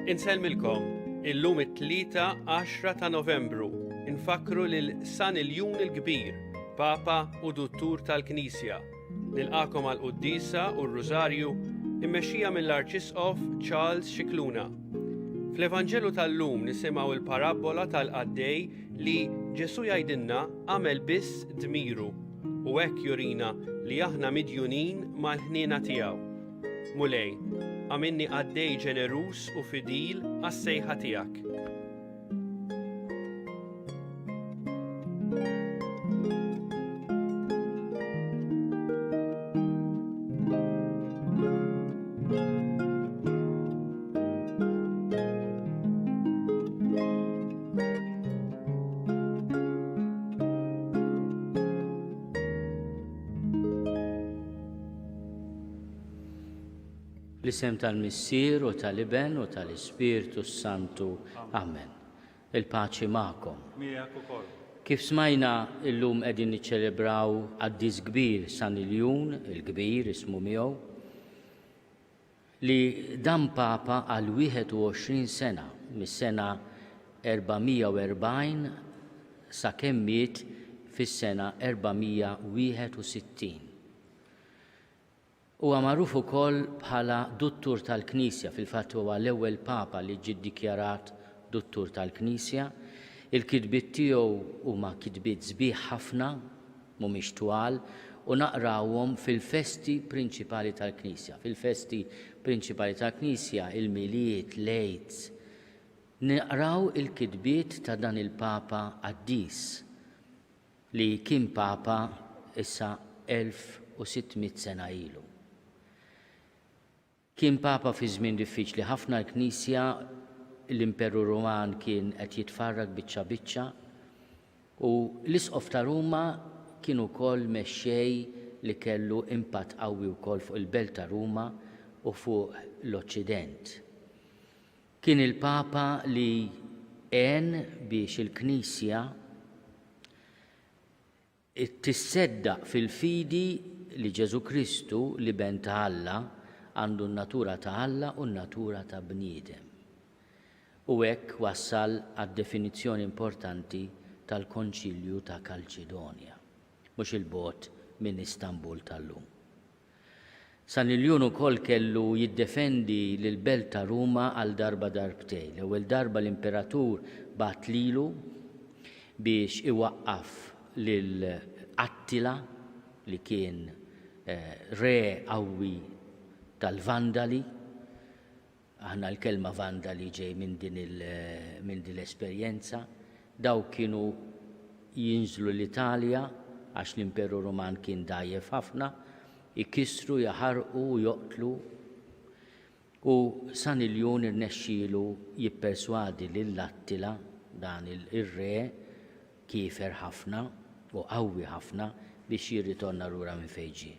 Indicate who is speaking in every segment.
Speaker 1: Insellmilkom, illum it-Tlieta 10 ta' Novembru, infakkru lil San Iljun il-Kbir, Papa u Duttur tal-Knisja. Nilqakom għal quddiesa u r-Rużarju immexxija mill-Arċisqof Charles Scicluna. Fl-Evanġelu tal-lum nisimgħu l-parabbola tal-qaddej li Ġesù jgħidilna għamel biss dmiru u hekk jurina li aħna midjunin mal-ħniena tiegħu. Mulej, għamilni qaddej ġeneruż u fidil għas-sejħa tiegħek.
Speaker 2: L-isem tal-Missier u tal-Iben u tal-Ispirtu s-Santu. Amen. Il-paċi magħkom.
Speaker 3: Miegħek ukoll.
Speaker 2: Kif smajna illum qegħdin niċċelebraw qaddis kbir San Iljun, il-kbir ismu miegħu, li dam Papa għal 21 sena, mis-sena 440 sakemm miet fis-sena 461. Huwa magħruf ukoll bħala Duttur tal-Knisja, fil-fatt huwa l-ewwel Papa li ġie ddikjarat Duttur tal-Knisja. Il-kitbiet tiegħu huma kitbiet sbieħ ħafna, mhumiex twal, u naqrawhom fil-festi prinċipali tal-Knisja. Fil-festi prinċipali tal-Knisja, il-Milied, l-Għid, naqraw il-kitbiet ta' dan il-Papa qaddis li kien Papa issa 1600 sena ilu. Kien Papa fi żmien diffiċli ħafna għall-Knisja, l-Imperu Ruman kien qed jitfarrak biċċa biċċa u l-Isqof ta' Ruma kien ukoll mexxej li kellu impatt qawwi wkoll fuq il-belt ta' Ruma u fuq l-Oċċident. Kien il-Papa li għen biex il-Knisja Tisseddaq fil-fidi li Ġesù Kristu, l-Iben ta' Alla, għandu n-natura ta' Alla u n-natura ta' bniedem. U hekk wassal għad-definizzjoni importanti tal-Konċilju ta' Kalċidonja, mhux 'il bogħod minn Istanbul tal-lum. San Iljun ukoll kellu jiddefendi lill-belt ta' Ruma għal darba darbtejn. L-ewwel darba l-imperatur bagħat lilu biex iwaqqaf lil Attila li kien re qawwi tal-Vandali. Aħna l-kelma vandali ġej minn din il, minn din l-esperjenza. Dawk kienu jinżlu l-Italja għax l-Imperu Ruman kien dgħajjef ħafna, ikissru, jaħarqu u joqtlu. U San Iljun irnexxielu jipperswadi lil Attila, dan ir-re kiefer ħafna u qawwi ħafna biex jirritorna lura minn fejn ġie.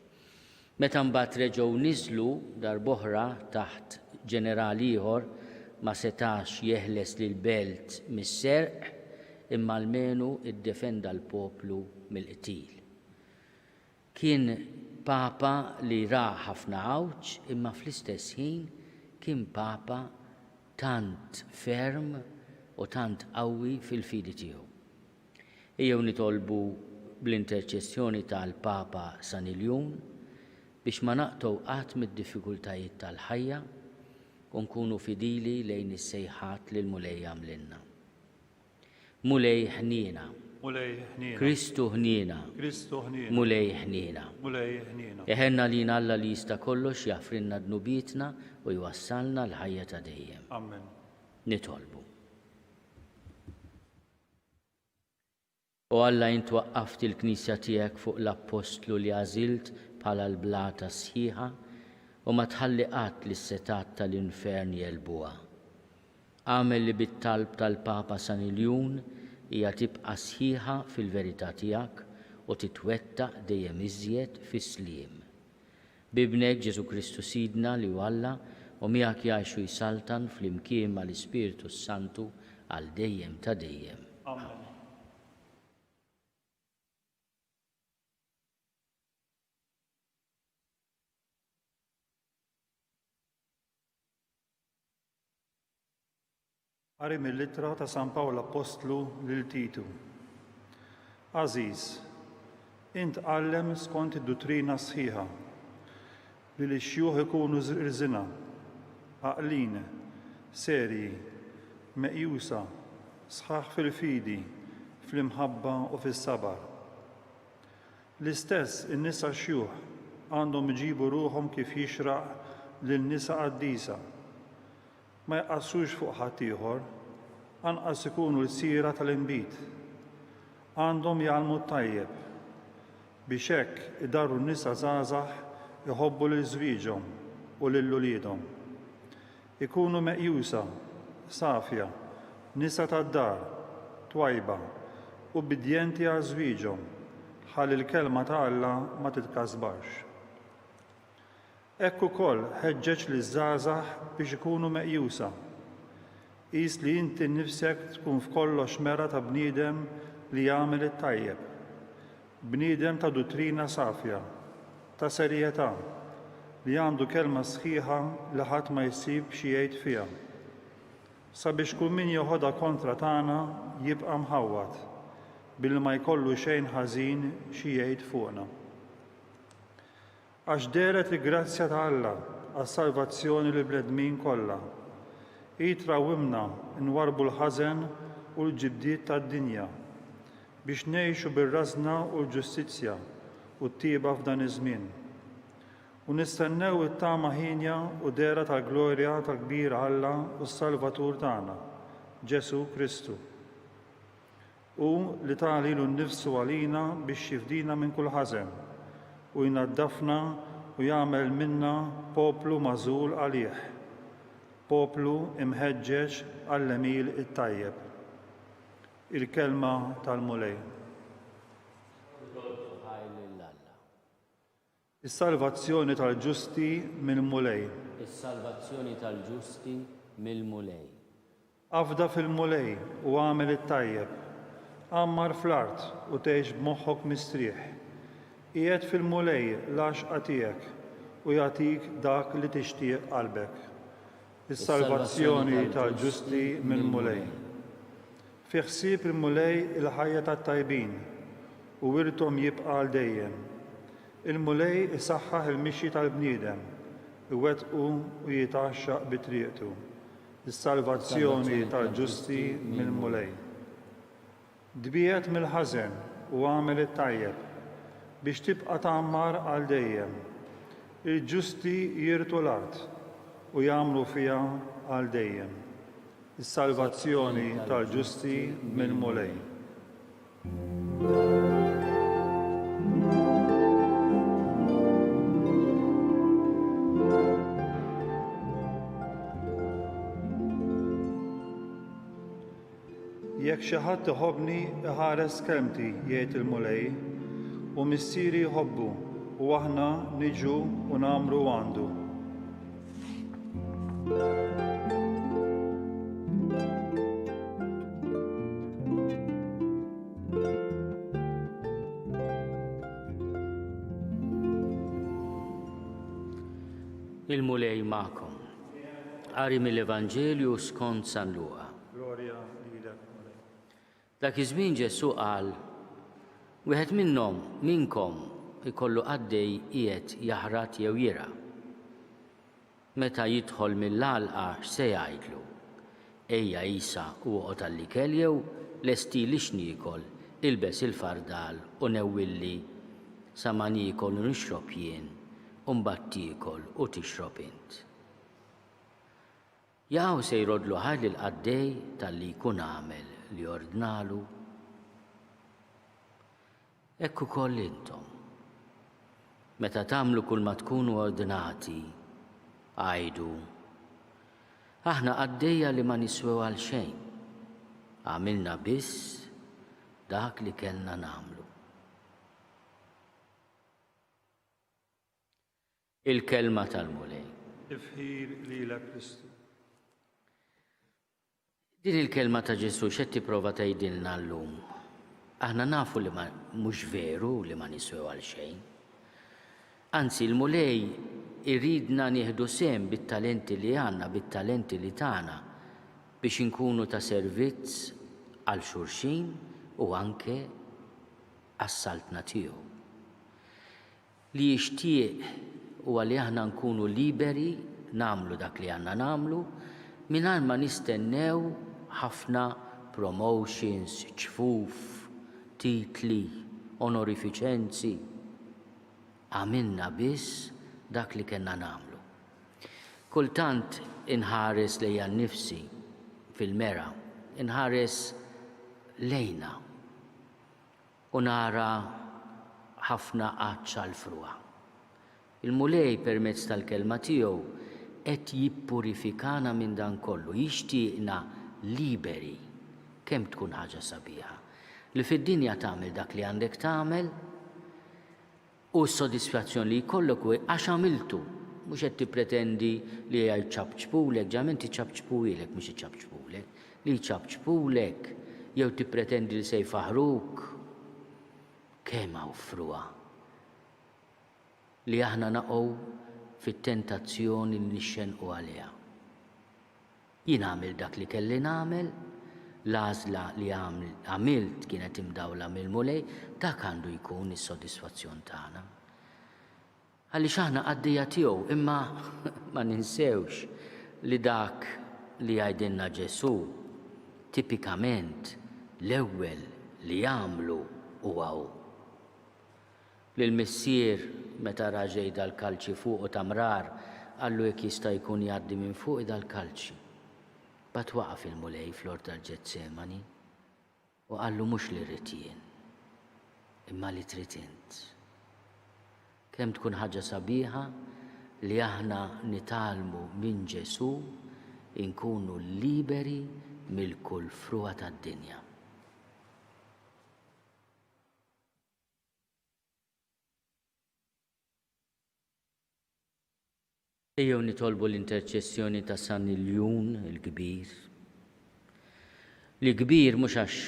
Speaker 2: Meta mbagħad reġgħu niżlu darb'oħra taħt ġeneral ieħor ma setax jeħles lill-belt mis-serq imma almenu ddefenda l-poplu mill-qtil. Kien Papa li ra ħafna għawġ imma fl-istess ħin kien Papa tant ferm u tant qawwi fil-fidi tiegħu. Ejjew nitolbu bl-interċessjoni tal-Papa San Iljun biex ma naqtgħu qatt mid-diffikultajiet tal-ħajja u nkunu fidili lejn is-sejħat li l-Mulej jagħmlilna. Mulej ħniena.
Speaker 3: Mulej ħniena.
Speaker 2: Kristu ħniena.
Speaker 3: Kristu ħniena.
Speaker 2: Mulej ħniena.
Speaker 3: Mulej ħniena.
Speaker 2: Iħenn għalina Alla li jista' kollox jaħfrilna dnubietna u jwassalna għall-ħajja ta' dejjem.
Speaker 3: Amen.
Speaker 2: Nitolbu. O Alla int waqqaft il-Knisja tiegħek fuq l-Appostlu li għażilt bħala l-blata sħiħa u ma tħalli qatt li s-setgħat tal-infern jegħlbuha. Agħmel li bit-talb tal-Papa San Iljun hija tibqa' sħiħa fil-verità tiegħek u titwettaq dejjem iżjed fis-sliem. B'Ibnek Ġesù Kristu Sidna li hu Alla u miegħek jgħix u jsaltan flimkien mal-Ispirtu s-Santu għal dejjem ta' dejjem.
Speaker 3: Amen. Qari mill-Ittra ta' San Pawl Appostlu lil Titu. Għażiż, int għallem skont id-duttrina sħiħa, li lix-xjuħ ikunu rżina, għaqlin, serji, meqjusa, sħaħ fil-fidi, fl-imħabba u fis-sabar. L-istess in-nisa xjuħ għandhom iġibu ruħhom kif jixraq lil nisa qaddisa, Ma jqassrux fuq ħaddieħor, anqas ikunu lsiera tal-inbid. Għandhom jgħallmu t-tajjeb, biex hekk idarru n-nisa żgħażagħ iħobbu lil żwieġhom u lil uliedhom. Ikunu meqjusa, safja, nisa tad-dar, twajba, ubbidjenti għal żwieġhom, ħalli l-kelma ta' Alla ma titkasbarx. Hekk ukoll ħeġġeġ liż-żgħażagħ biex ikunu meqjusa. Qis li inti nnifsek tkun f'kollox mera ta' bniedem li jagħmel it-tajjeb, bniedem ta' duttrina safja, ta' serjetà, li għandu kelma sħiħa li ħadd ma jsib xi jgħid fiha, sabiex kull min jeħodha kontra tagħna jibqa' mħawwad, billi ma jkollu xejn ħażin xi jgħid fuqna. Għax dehret il-grazzja ta' Alla għas-salvazzjoni lill-bnedmin kollha. Hi trawwimna nwarrbu l-ħażen u l-ġibdiet tad-dinja, biex ngħixu bir-rażna u l-ġustizzja u t-tjieba f'dan iż-żmien. U nistennew it-tama hienja u dehra tal-glorja tal-kbir Alla u s-Salvatur tagħna, Ġesù Kristu. Hu li ta lilu nnifsu għalina biex jifdina minn kull ħażen, u jnaddafna u jagħmel minna poplu magħżul għalih, poplu imħeġġeġ għall-għemil it-tajjeb. Il-Kelma tal-Mulej.
Speaker 2: Nrodd ħajr lil Alla.
Speaker 3: Is-salvazzjoni tal-ġusti mill-Mulej.
Speaker 2: Is-salvazzjoni tal-ġusti mill-Mulej.
Speaker 3: Afda fil-Mulej u agħmel it-tajjeb, għammar fl-art u tgħix b'moħħok mistrieħ. Qiegħed fil-Mulej l-għaxqa tiegħek u jagħtik dak li tixtieq qalbek. Is-salvazzjoni tal-ġusti mill-Mulej. Fi ħsieb il-Mulej il-ħajja tat-tajbin, u wirthom jibqa' għal dejjem. Il-Mulej isaħħaħ il-mixi tal-bniedem, iwettqu u jitgħaxxaq bi triqtu. Is-salvazzjoni tal-ġusti mill-Mulej. Tbiegħed mill-ħażen u agħmel it-tajjeb, biex tibqa' tgħammar għal dejjem. Il-ġusti jirtu l-art u jgħammru fiha għal dejjem. Is-salvazzjoni tal-ġusti mill-Mulej. Jekk xi ħadd iħobbni, iħares kelmti, jgħid il-Mulej, u Missieri jħobbu, u aħna niġu u ngħammru għandu.
Speaker 2: Il-Mulej magħkom. Qari mill-Evanġelju skont San Luqa.
Speaker 3: Glorja lilek, Mulej.
Speaker 2: Dak iż-żmien Ġesù qal, Wieħed minnhom, minnkom, ikollu qaddej qiegħed jaħrat jew jirgħa. Meta jidħol mill-għalqa x'se jgħidlu? Ejja isa u oqgħod għall-ikel jew lestili x'niekol, ilbes il-fardal u newwilli sa ma niekol u nixrob jien u mbagħad tiekol u tixrob int. Jaqaw se jroddlu ħajr lill-qaddej talli jkun għamel li ordnalu? Hekk ukoll intom, meta tagħmlu kulma tkunu ordnati, għidu, 'Aħna qaddejja li ma niswew għal xejn, għamilna biss dak li kellna nagħmlu. Il-Kelma tal-Mulej.
Speaker 3: Tifħir lilek Kristu.
Speaker 2: Din il-kelma ta' Ġesù x'qed tipprova tgħidilna llum? Aħna nafu li ma mhux veru li ma niswew għal xejn. Anzi, biex inkunu ta' servizz għal xulxin u anke għas-Saltna tiegħu. Li jixtieq huwa li aħna nkunu liberi nagħmlu dak li għandna nagħmlu mingħajr ma nistennew ħafna promotions, ċfuf, titli, onorifiċenzi. Għamilna biss dak li kellna nagħmlu. Kultant inħares lejja nnifsi fil-mera, inħares lejna. U nara ħafna għatx għall-frugħa. Il-Mulej permezz tal-Kelma tiegħu qed jippurifikana minn dan kollu, jixtieqna liberi. Kemm tkun ħaġa sabiħa li fid-dinja tagħmel dak li għandek tagħmel U s-sodisfazzjon li jkollok hu għax għamiltu, mhux qed tippretendi li jċapċpulek, ġeneralment iċapċpuhielek mhux iċapċpulek, li jċapċpulek jew tippretendi li se jfaħħruk. Kemm hawn frugħa li aħna naqgħu fit-tentazzjoni li nixxennqu għaliha. Jien għamilt dak li kelli nagħmel, l-għażla li għamilt kienet imdawla mill-Mulej, dak għandu jkun is-sodisfazzjon tagħna. Għaliex aħna qaddejja tiegħu, imma ma ninsewx li dak li jgħidilna Ġesù tipikament l-ewwel li jagħmlu huwa hu. Lill-missier, meta ra ġej dal-kalċi fuqu ta' mrar, qallu jekk jista' jkun jgħaddi minn fuqi dal-kalċi. Mbagħad waqaf il-Mulej fl-ort tal-Ġetsemani u qallu mhux li rrid jien, imma li trid int. Kemm tkun ħaġa sabiħa li aħna nitgħallmu minn Ġesù nkunu liberi mill-kull frugħa tad-dinja. Ejjew nitolbu l-interċessjoni ta' San Iljun il-Kbir. Li kbir mhux għax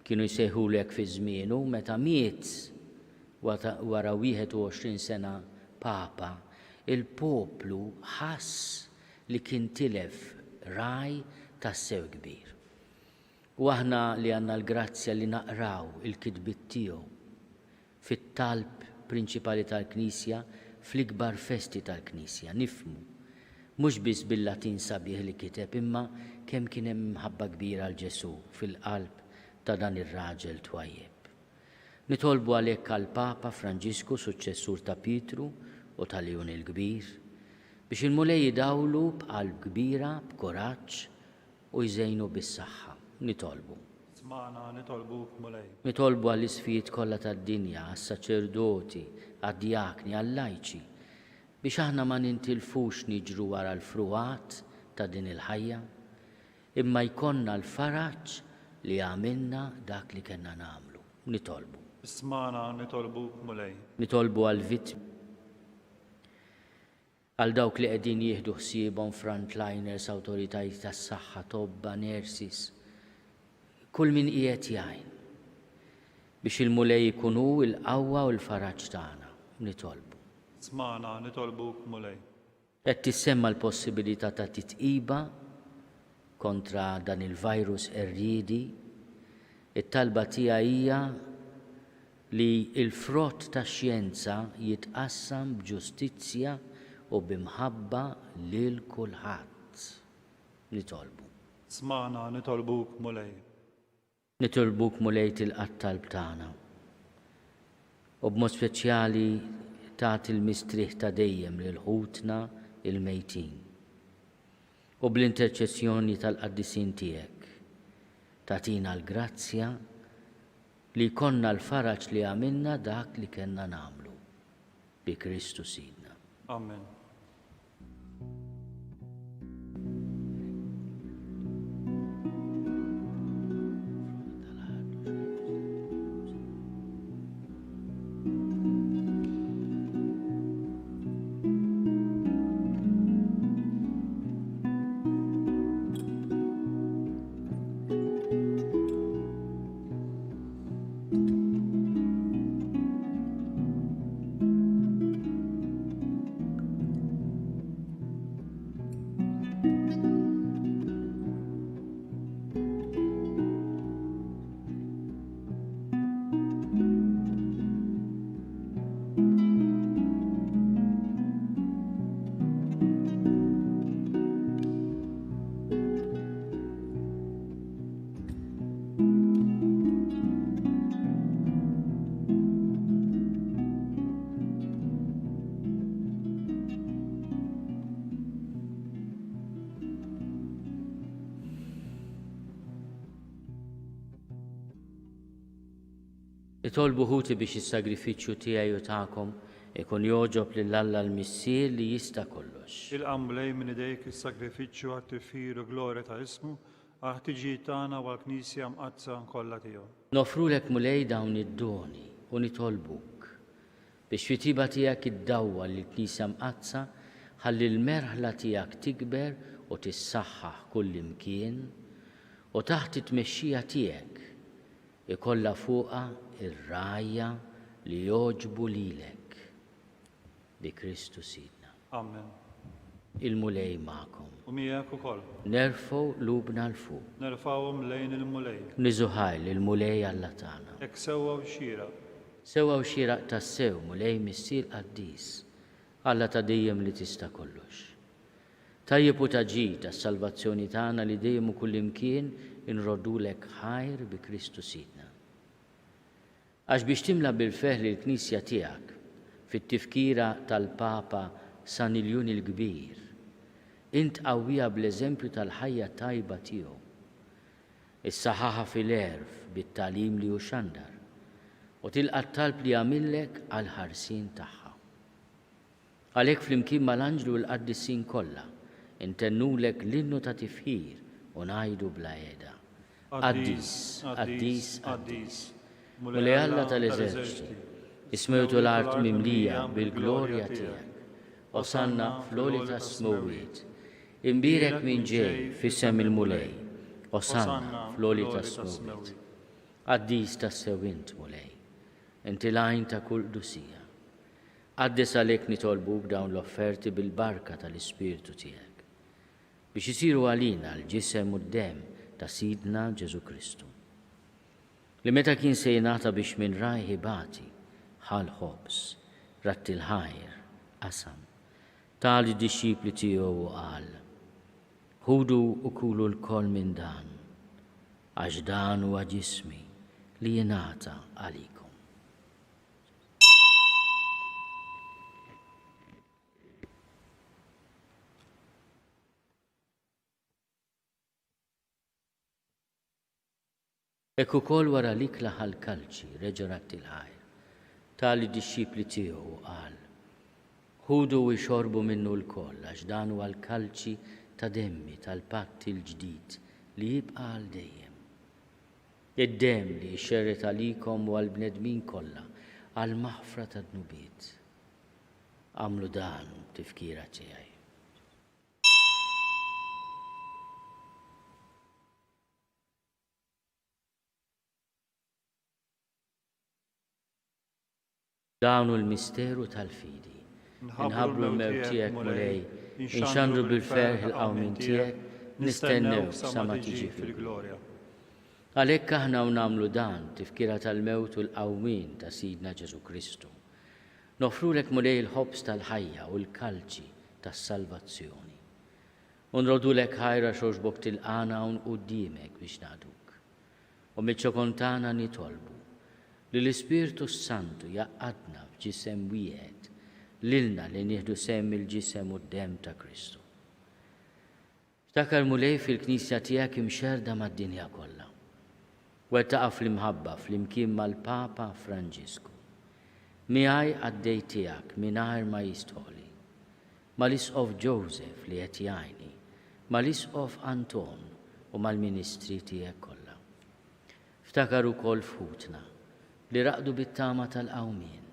Speaker 2: kienu jsejħulu hekk fi żmienu, meta miet wara 21 sena Papa, il-poplu ħass li kien tilef ragħaj tassew kbir. U aħna li għandna l-grazzja li naqraw il-kitbiet tiegħu fit-talb prinċipali tal-Knisja fl-ikbar festi tal-Knisja, nifhmu, mhux biss bil-Latin sabiħ li kiteb imma kemm kien hemm imħabba kbira għal Ġesù fil-qalb ta' dan ir-raġel twajjeb. Nitolbu għalhekk għall-Papa Franġisku, suċċessur ta' Pietru u ta' Ljun il-Kbir, biex il-Mulej idawlu b'qalb kbira, b'kuraġġ u jżejnu bis-saħħa. Nitolbu.
Speaker 3: Smagħna nitolbuk, Mulej.
Speaker 2: Nitolbu għall-isqfijiet kollha tad-dinja, għas-saċerdoti, għad-djakni, għal-lajċi, biex aħna ma nintilfux niġru wara l-frugħat ta' din il-ħajja, imma jkollna l-faraġ li għamilna dak li kellna nagħmlu. Nitolbu.
Speaker 3: Smagħna nitolbuk, Mulej.
Speaker 2: Nitolbu għall-vittmi. Għal dawk li qegħdin jieħdu ħsiebhom frontliners, awtoritajiet tas-saħħa, tobba, nurses, kull min qiegħed jgħin. Biex il-Mulej ikun hu l-qawwa u l-faraġ tagħna. Nitolbu.
Speaker 3: Smagħna nitolbuk, Mulej.
Speaker 2: Qed tissemma l-possibilità ta' titqiba kontra dan il-virus qerriedi. It-talba tiegħi hija li l-frott tax-xjenza jitqassam b'ġustizzja u bi mħabba lil kulħadd. Nitolbu.
Speaker 3: Smagħna nitolbuk, Mulej.
Speaker 2: Nitolbuk, Mulej, tilqa' t-talb tagħna u b'mod speċjali tagħti l-mistrieħ ta' dejjem lil ħutna l-mejtin. U bl-interċessjoni tal-qaddisin tiegħek, tagħtina l-grazzja Li jkollna l-faraġ li għamilna dak li kellna nagħmlu. Bi Kristu Sidna.
Speaker 3: Amen.
Speaker 2: Itolbu ħuti biex is-sagrifiċċju tiegħi u tagħkom ikun jogħġob lil Alla l-Missier li jista' kollox.
Speaker 3: Ilqa' Mulej minn idejk is-sagrifiċċju għat-tifħir u glorja ta' ismu, għall-ħtiġijiet tagħna u għall-Knisja mqaddsa kollha tiegħu.
Speaker 2: Noffrulek Mulej dawn id-doni u nitolbuk biex fit-tjieba tiegħek iddawwal lill-Knisja Mqaddsa ħalli l-merħla tiegħek tikber u tissaħħaħ kullimkien u taħt it-tmexxija tiegħek ikollha fuqha r-rgħajja li jogħġbu lilek. Bi Kristu Sidna.
Speaker 3: Amen.
Speaker 2: Il-Mulej magħkom.
Speaker 3: U miegħek ukoll.
Speaker 2: Nerfgħu qlubna 'l fuq.
Speaker 3: Nerfgħuhom lejn il-Mulej.
Speaker 2: Niżu ħajr lill-Mulej Alla tagħna.
Speaker 3: Hekk sewwa u xieraq.
Speaker 2: Sewwa u xieraq tassew, Mulej Missier qaddis, Alla ta' dejjem li tista' kollox. Tajjeb u ta' ġid għas-salvazzjoni tagħna li dejjem u kullimkien inroddulek ħajr bi Kristu Sidna. Għax biex timla bil-ferħ lill-Knisja tiegħek fit-tifkira tal-Papa San Iljun il-Kbir, int qawwiha bl-eżempju tal-ħajja tajba tiegħu. Issaħħaħha fil-għerf bit-tagħlim li hu xandar, u tilqa' t-talb li għamillek għall-ħarsien tagħha. Għalhekk flimkien mal-anġli u l-qaddisin kollha, intennulek l-innu ta' tifħir u ngħidu bla heda, Qaddis, qaddis, qaddis, Mulej Alla tal-eżerċti, is-smewwiet u l-art mimlija bil-glorja tiegħek. Osanna fl-għoli tas-smewwiet. Imbierek min ġej f'isem il-Mulej. Osanna fl-għoli tas-smewwiet. Qaddis tassew int, Mulej. Inti l-għajn ta' kull qdusija. Qaddes għalhekk nitolbuk dawn l-offerti bil-barka tal-Ispirtu tiegħek, biex isiru għalina l-ġisem u d-demm ta' Sidna Ġesù Kristu, li meta kien se jingħata biex minn rajh ibati, ħa l-ħobż, radd il-ħajr, qasam, ta lid-dixxipli tiegħu u qal, Ħudu u kulu lkoll minn dan, għax dan huwa ġismi li jingħata għalikom. Hekk ukoll wara l-ikla ħa l-kalċi, reġa' radd il-ħajr, ta lid-dixxipli tiegħu u qal, Ħudu u ixorbu minnu lkoll, għax dan huwa l-kalċi ta' demmi tal-patt il-ġdid li jibqa' għal dejjem. Id-demm li jxerred għalikom u għall-bnedmin kollha għall-maħfra tad-dnubiet. Agħmlu dan b'tifkira tiegħi. Dan hu l-misteru tal-fidi. Inħabbru l-mewt tiegħek, Mulej, inxandru bil-ferħ il-qawmien tiegħek, nistennewk sa ma tiġi fil-glorja. Għalhekk aħna u nagħmlu dan, tifkira tal-mewt u l-qawmien ta' Sidna Ġesù Kristu. Noffrulek, Mulej, il-ħobż tal-ħajja u l-kalċi tas-salvazzjoni. U nroddulek ħajr għax għoġbok tilqagħna hawn quddiemek biex naqduk. U miċ-ċokon tagħna nitolbu li l-Ispirtu s-Santu jgħaqqadna f'ġisem wieħed lilna li nieħdu sehem mill-ġisem u d-demm ta' Kristu. Ftakar Mulej fil-Knisja tiegħek imxerrda mad-dinja kollha. Wettaqha fl-imħabba flimkien mal-Papa Franġisku. Miegħi qaddej tiegħek mingħajr ma jistħoqli. Mal-Isqof Joseph li qed jgħinni, mal-Isqof Anton u mal-ministri tiegħek kollha. Ftakar ukoll f'ħutna li raqdu bit-tama tal-qawmien,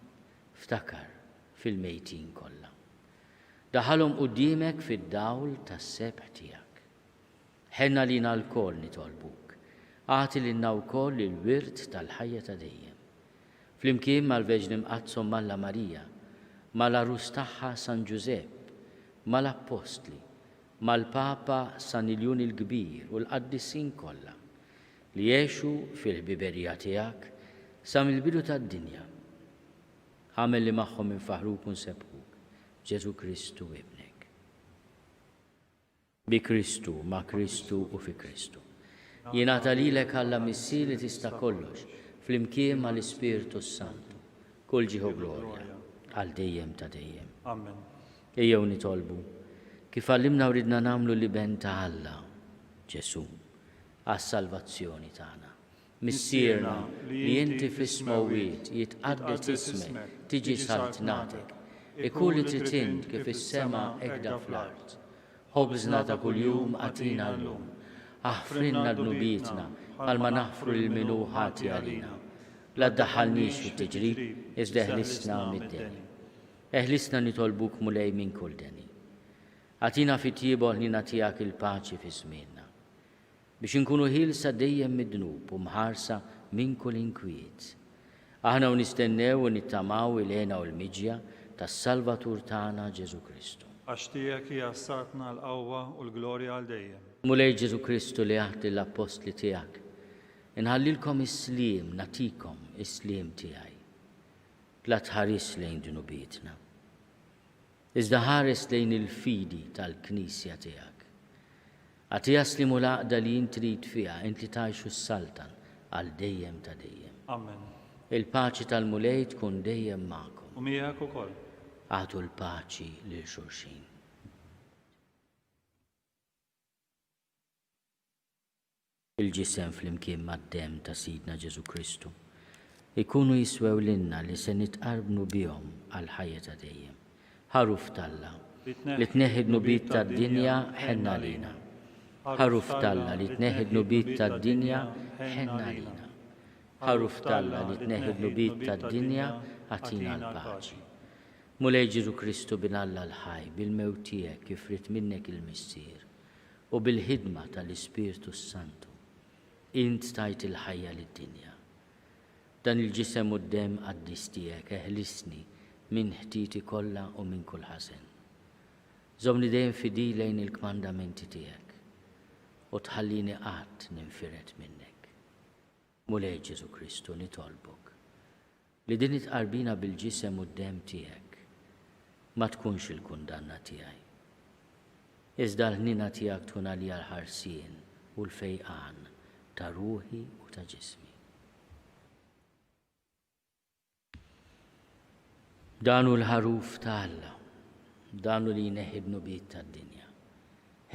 Speaker 2: ftakar fil-mejtin kollha. Daħħalhom quddiemek fid-dawl tas-sebħ tiegħek. Ħenn għalina lkoll nitolbuk, agħti lilna wkoll il-wirt tal-ħajja ta' dejjem. Flimkien mal-Verġni Mqaddsa Omm Alla Marija, mal-Għarus tagħha San Ġużepp, mal-Appostli, mal-Papa San Iljun il-Kbir u l-qaddisin kollha, li għexu fil-ħbiberija tiegħek sa mill-bidu tad-dinja. Agħmel li magħhom infaħħruk u nsebbħuk, b'Ġesù Kristu Ibnek. Bi Kristu, ma' Kristu u fi Kristu. Jingħata lilek Alla Missier li tista' kollox, flimkien ma' l-Ispirtu s-Santu, kull ġieħ u glorja, għal dejjem ta' dejjem.
Speaker 3: Amen.
Speaker 2: Ejjew nitolbu, kif għallimna u ridna nagħmlu l-Iben ta' Alla, Ġesù, għas-salvazzjoni tagħna. Missierna li inti fis-smewwiet, jitqaddes ismek, tiġi saltnatek. Ikun li trid int kif fis-sema hekda fl-art. Ħobżna ta' kuljum agħtina llum. Aħfrilna dnubietna bħalma naħfru lil min hu ħati għalina. La ddaħħalniex fit-tiġrib, iżda eħlisna mid-deni. Eħlisna nitolbuk Mulej minn kull deni. Agħtina fit-tjieba u l-ħniena tiegħek il-paċi fi żmienna. Biex inkunu ħielsa dejjem mid-dnub u mħarsa minn kull inkwiet. Aħna u nistennew u nittamaw il-hena u l-miġja tas-Salvatur tagħna Ġesù Kristu.
Speaker 3: Għax tiegħek hija s-saltna, l-qawwa u l-glorja għal dejjem.
Speaker 2: Mulej Ġesù Kristu li għidt lill-appostli tiegħek, Inħallilkom is-sliem, nagħtikom is-sliem tiegħi. La tħarisx lejn dnubietna. Iżda ħares lejn il-fidi tal-Knisja tiegħek. Agħtiha s-sliem u l-għaqda li int trid fiha, int li tgħix u ssaltan għal dejjem ta' dejjem.
Speaker 3: Amen.
Speaker 2: Il-paċi tal-Mulej tkun dejjem magħkom.
Speaker 3: U miegħek ukoll.
Speaker 2: Agħtu l-paċi lil xulxin. Il-ġisem flimkien mad-demm ta' Sidna Ġesù Kristu, ikunu jiswew lilna li se nitqarbnu bihom għall-ħajja ta' dejjem. Ħaruf t'Alla, li tneħħi d-dnubiet tad-dinja, ħenn għalina. Ħaruf t'Alla, li tneħħi d-dnubiet tad-dinja, ħenn għalina. Ħaruf t'Alla, li tneħħi d-dnubiet tad-dinja, agħtina l-paċi. Mulej Ġesù Kristu Bin Alla l-ħaj, bil-mewt tiegħek kif ried minnek il-Missier, u bil-ħidma ta' l-Ispirtu s-Santu, int tajt il-ħajja lid-dinja. B'dan il-Ġisem u d-Demm qaddis tiegħek eħlisni minn ħtieti kollha u minn kull ħażen. Żommni dejjem fidil lejn il-kmandamenti tiegħek, u tħallini qatt ninfired minnek. Mulej Ġesù Kristu, nitolbok li din it-tqarbina bil-Ġisem u d-Demm tiegħek ma tkunx il-kundanna tiegħi. Iżda l-ħniena tiegħek tkun għalija l-ħarsien u l-fejqan ta' ruħi u ta' ġismi. Dan hu l-Ħaruf ta' Alla, dan hu li jneħħi d-dnubiet tad-dinja.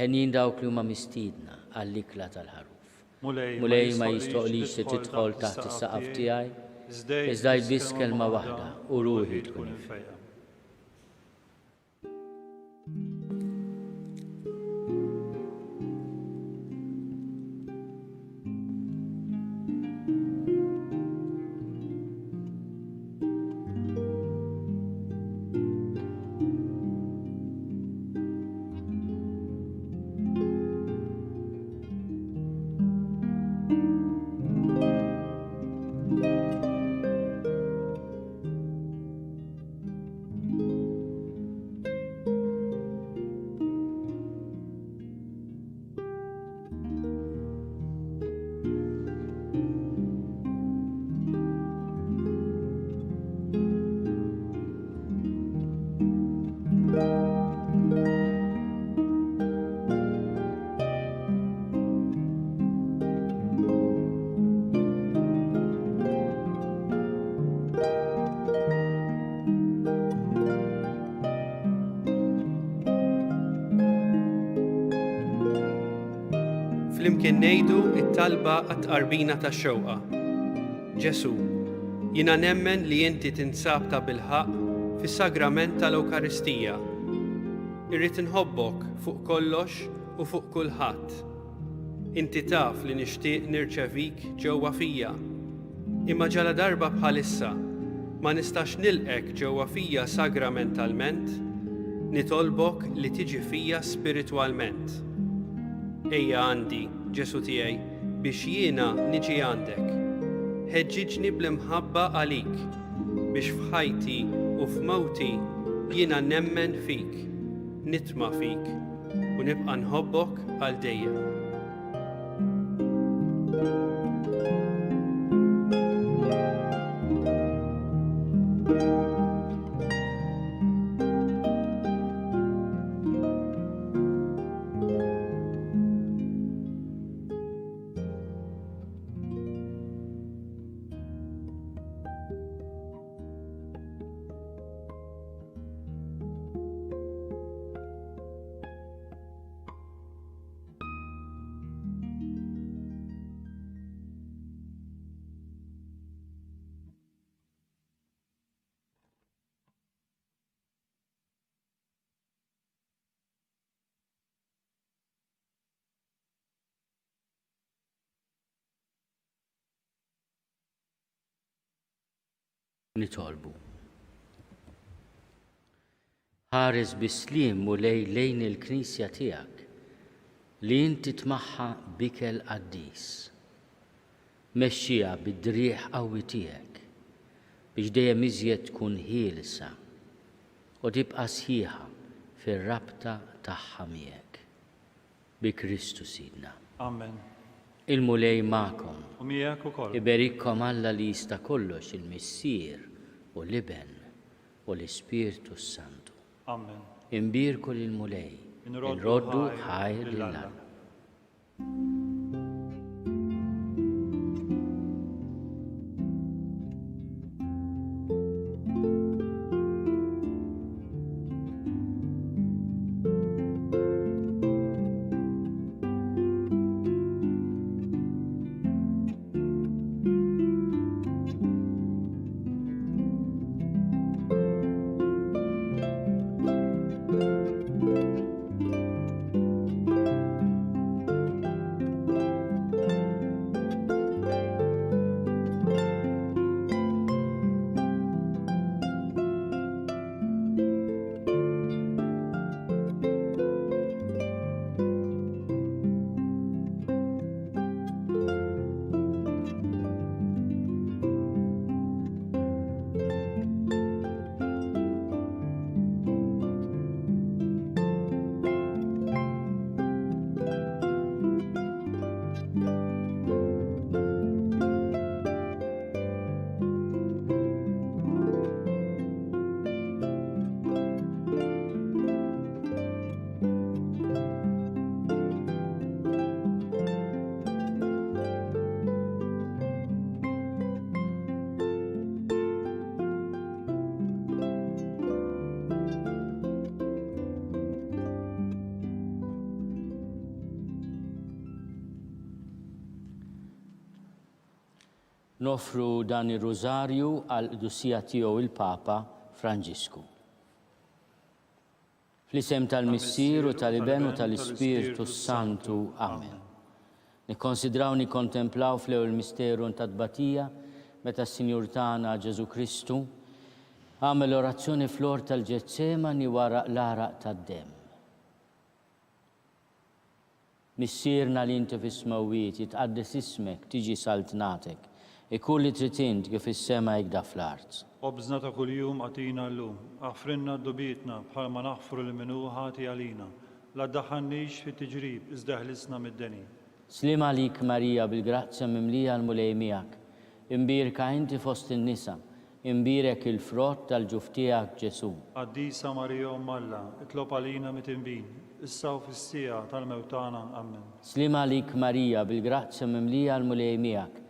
Speaker 2: Henjin dawk li huma mistiedna għall-ikla tal-Ħaruf. Mulej, ma jistħoqqlix li tidħol taħt is-saqaf tiegħi, iżda għid biss kelma waħda u ruħi tkun imfejqa.
Speaker 1: Flimkien ngħidu t-talba għat-tqarbina tax-xewqa. Ġesù, jiena nemmen li inti tinsab tabilħaqq fis-sagrament tal-Ewkaristija. Irrid inħobbok fuq kollox u fuq kulħadd. Inti taf li nixtieq nirċevik ġewwa fija. Imma ġaladarba bħalissa ma nistax nilqgħek ġewwa fija sagramentalment, nitolbok li tiġi fija spiritwalment. Ejja għandi, Ġesù tiegħi, biex jiena niġi għandek. Ħeġġiġni bl-imħabba għalik, biex f'ħajti u f'mewti jiena nemmen fik, nitma' fik, u nibqa' nħobbok għal dejjem.
Speaker 2: Nitolbu. Ħares bis-sliem, Mulej, lejn il-Knisja tiegħek, li inti tmagħha b'ikel qaddis. Mexxiha bid-driegħ qawwi tiegħek, biex dejjem iżjed tkun ħielsa u tibqa' sħiħa fir-rabta tagħha miegħek. Bi Kristu Sidna.
Speaker 3: Amen.
Speaker 2: Il-Mulej magħkom.
Speaker 3: U miegħek ukoll.
Speaker 2: Iberikkom Alla li jista' kollox, il-Missier u l-Iben u l-Ispirtu s-Santu.
Speaker 3: Amen.
Speaker 2: Inbierku lill-Mulej.
Speaker 3: Inroddu ħajr lil Alla.
Speaker 2: Noffru dan ir-Rużarju għall-Qdusija Tiegħu il-Papa Franġisku. Fl-isem tal-Missier u tal-Iben u tal-Ispirtu s-Santu. Amen. Nikkonsidraw nikkontemplaw fl-ewwel misteru tat-tbatija meta s-Sinjur tagħna Ġesù Kristu għamel orazzjoni fl-ort tal-Ġetsemani wara l-għaraq tad-demm. Missierna li inti fis-smewwiet, jitqaddes ismek, tiġi saltnatek. Ikun li trid int kif fis-sema hekda fl-art.
Speaker 3: Ħobżna ta' kuljum agħtina llum. Aħfrilna dnubietna bħalma naħfru lil min hu ħati għalina. La ddaħħalnix fit-tiġrib, iżda eħlisna mid-deni.
Speaker 2: Sliem għalik Marija bil-grazzja mimlija l-Mulej miegħek. Imbierka inti fost in-nisa, Imbierek il-frott tal-ġuf tiegħek, Ġesù.
Speaker 3: Qaddisa Marija Omm Alla, itlob għalina mitinbin, issa u fis-siegħa tal-mewt tagħna. Ammen.
Speaker 2: Sliem għalik Marija, bil-grazzja mimlija l-Mulej miegħek.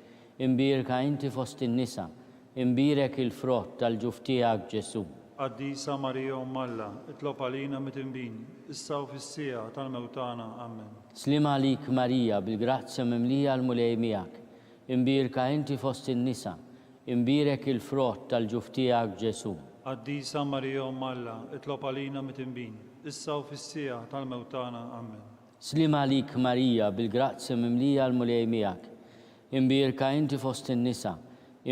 Speaker 2: Imbierka inti fost in-nisa, imbierek il-frott tal-ġuf tiegħek, Ġesù.
Speaker 3: Qaddisa Marija Omm Alla, itlob għalina mitinbin, issa u fis-siegħa tal-mewt tagħna. Ammen.
Speaker 2: Sliem għalik Marija, bil-grazzja mimlija l-Mulej miegħek. Imbierka inti fost in-nisa, Imbierek il-frott tal-ġuf tiegħek, Ġesù.
Speaker 3: Qaddisa Marija Omm Alla, itlob għalina mitinbin, issa u fis-siegħa tal-mewt tagħna. Ammen.
Speaker 2: Sliem għalik Marija, bil-grazzja mimlija l-Mulej miegħek. Imbierka inti fost in-nisa,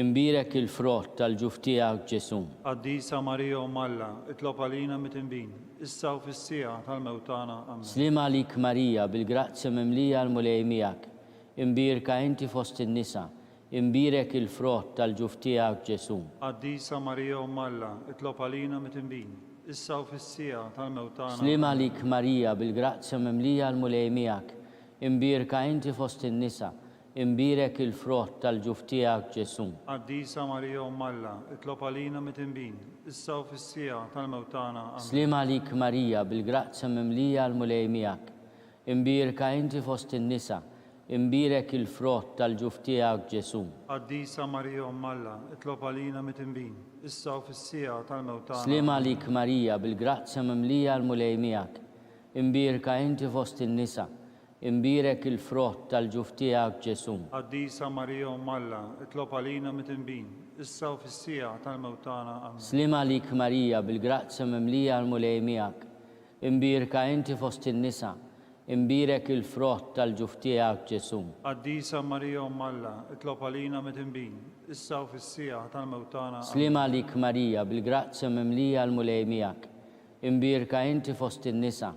Speaker 2: imbierek il-frott tal-ġuf tiegħek, Ġesù.
Speaker 3: Qaddisa Marija Omm Alla, itlob għalina mitinbin, issa u fis-siegħa tal-mewt tagħna. Ammen.
Speaker 2: Sliem għalik Marija, bil-grazzja mimlija l-Mulej miegħek. Imbierka inti fost in-nisa, Imbierek il-frott tal-ġuf tiegħek, Ġesù.
Speaker 3: Qaddisa Marija Omm Alla, itlob għalina mitinbin, issa u fis-siegħa tal-mewt tagħna.
Speaker 2: Sliem għalik Marija, bil-grazzja mimlija l-Mulej miegħek, imbierka inti fost in-nisa, imbierek il-frott tal-ġuf tiegħek, Ġesù.
Speaker 3: Qaddisa Marija Omm Alla, itlob għalina mitinbin, issa u fis-siegħa tal-mewt tagħna. Ammen.
Speaker 2: Sliem għalik Marija, bil-grazzja mimlija l-Mulej miegħek, imbierka inti fost in-nisa, Imbierek il-frott tal-ġuf tiegħek, Ġesù.
Speaker 3: Qaddisa Marija Omm Alla, itlob għalina mitinbin, issa u fis-siegħa tal-mewt tagħna.
Speaker 2: Sliem għalik Marija, bil-grazzja mimlija l-Mulej miegħek. Imbierka inti fost in-nisa, imbierek il-frott tal-ġuf tiegħek, Ġesù.
Speaker 3: Qaddisa Marija Omm Alla, itlob għalina mitinbin, issa u fis-siegħa tal-mewt tagħna. Ammen.
Speaker 2: Sliem għalik Marija, bil-grazzja mimlija l-Mulej miegħek. Imbierka inti fost in-nisa, Imbierek il-frott tal-ġuf tiegħek, Ġesù.
Speaker 3: Qaddisa Marija Omm Alla, itlob għalina midinbin, issa u fis-siegħa tal-mewt tagħna. Ammen.
Speaker 2: Sliem għalik Marija, bil-grazzja mimlija l-Mulej miegħek. Imbierka inti fost in-nisa,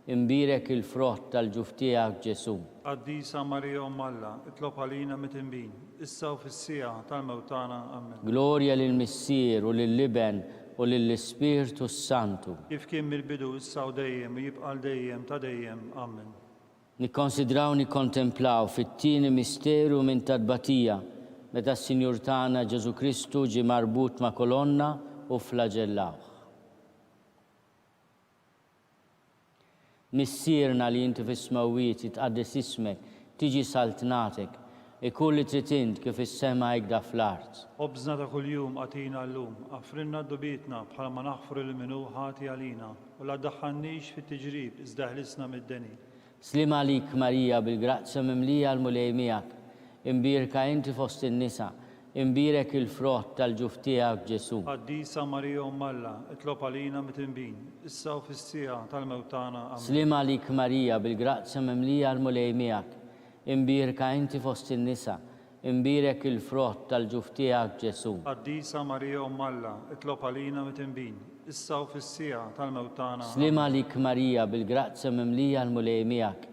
Speaker 2: imbierek il-frott tal-ġuf tiegħek, Ġesù.
Speaker 3: Qaddisa Marija Omm Alla, itlob għalina midinbin, issa u fis-siegħa tal-mewt tagħna. Ammen.
Speaker 2: Glorja lill-Missier u lill-Iben u lill-Ispirtu s-Santu.
Speaker 3: Kif kien mill-bidu, issa u dejjem, u jibqa' għal dejjem ta' dejjem. Ammen.
Speaker 2: Nikkonsidraw nikkontemplaw fit-tieni misteru minn ta' tbatija, meta s-Sinjur tagħna Ġesù Kristu ġie marbut ma' kolonna u fflaġellawh. Missierna li inti fis-smewwiet, jitqaddes ismek, tiġi saltnatek, ikun li trid int kif fis-sema hekda fl-art.
Speaker 3: Ħobżna ta' kuljum agħtina llum, aħfrilna dnubietna bħalma naħfru lil min hu ħati għalina, u la ddaħħalnix fit-tiġrib iżda eħlisna mid-deni.
Speaker 2: Sliem għalik Marija bil-grazzja mimlija l-Mulej miegħek, imbierka inti fost in-nisa, imbierek il-frott tal-ġuf tiegħek Ġesù.
Speaker 3: Qaddisa Marija Omm Alla, itlob għalina midinbin, issa u fis-siegħa tal-mewt tagħna. Ammen.
Speaker 2: Sliem għalik Marija bil-grazzja mimlija l-Mulej miegħek, imbierka inti fost in-nisa, Imbierek il-frott tal-ġuf tiegħek, Ġesù.
Speaker 3: Qaddisa Marija Omm Alla, itlob għalina midinbin, issa u fis-siegħa tal-mewt tagħna.
Speaker 2: Sliem
Speaker 3: Amen.
Speaker 2: għalik Marija, bil-grazzja mimlija l-Mulej miegħek.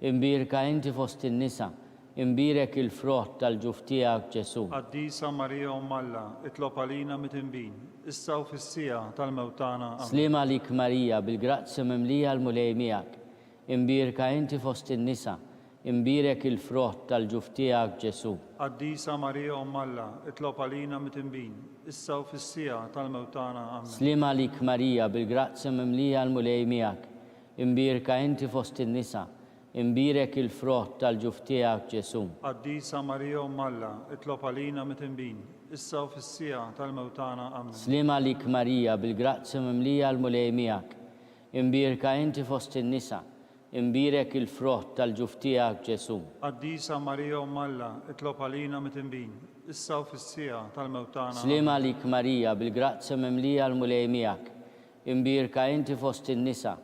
Speaker 2: Imbierka inti fost in-nisa, imbierek il-frott tal-ġuf tiegħek, Ġesù.
Speaker 3: Qaddisa Marija Omm Alla, itlob għalina midinbin, issa u fis-siegħa tal-mewt tagħna. Amen.
Speaker 2: Sliem għalik Marija, bil-grazzja mimlija l-Mulej miegħek. Imbierka inti fost in-nisa, Imbierek il-frott tal-ġuf tiegħek, Ġesù.
Speaker 3: Qaddisa Marija Omm Alla, itlob għalina midinbin, issa u fis-siegħa tal-mewt tagħna. Ammen.
Speaker 2: Sliem għalik Marija, bil-grazzja mimlija l-Mulej miegħek. Imbierka inti fost in-nisa, imbierek il-frott tal-ġuf tiegħek, Ġesù.
Speaker 3: Qaddisa Marija Omm Alla, itlob għalina midinbin, issa u fis-siegħa tal-mewt tagħna. Ammen.
Speaker 2: Sliem għalik Marija, bil-grazzja mimlija l-Mulej miegħek. Imbierka inti fost in-nisa, Imbierek il-frott tal-ġuf tiegħek, Ġesù.
Speaker 3: Qaddisa Marija Omm Alla, itlob għalina midinbin, issa u fis-siegħa tal-mewt tagħna.
Speaker 2: Sliem
Speaker 3: Amen.
Speaker 2: għalik Marija, bil-grazzja mimlija l-Mulej miegħek. Imbierka inti fost in-nisa,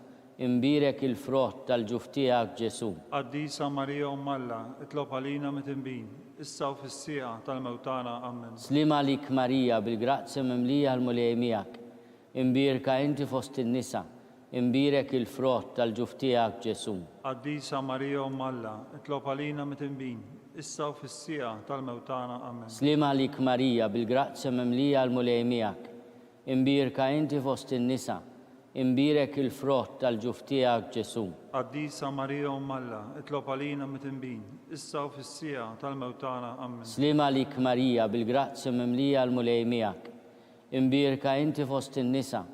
Speaker 2: imbierek il-frott tal-ġuf tiegħek, Ġesù.
Speaker 3: Qaddisa Marija Omm Alla, itlob għalina midinbin, issa u fis-siegħa tal-mewt tagħna. Amen.
Speaker 2: Sliem għalik Marija, bil-grazzja mimlija l-Mulej miegħek. Imbierka inti fost in-nisa, imbierek il-frott tal-ġuf tiegħek, Ġesù.
Speaker 3: Qaddisa Marija Omm Alla, itlob għalina midinbin, issa u fis-siegħa tal-mewt tagħna. Amen.
Speaker 2: Sliem għalik Marija, bil-grazzja mimlija l-Mulej miegħek. Imbierka inti fost in-nisa, imbierek il-frott tal-ġuf tiegħek, Ġesù.
Speaker 3: Qaddisa Marija Omm Alla, itlob għalina midinbin, issa u fis-siegħa tal-mewt tagħna. Amen.
Speaker 2: Sliem għalik Marija, bil-grazzja mimlija l-Mulej miegħek. Imbierka inti fost in-nisa,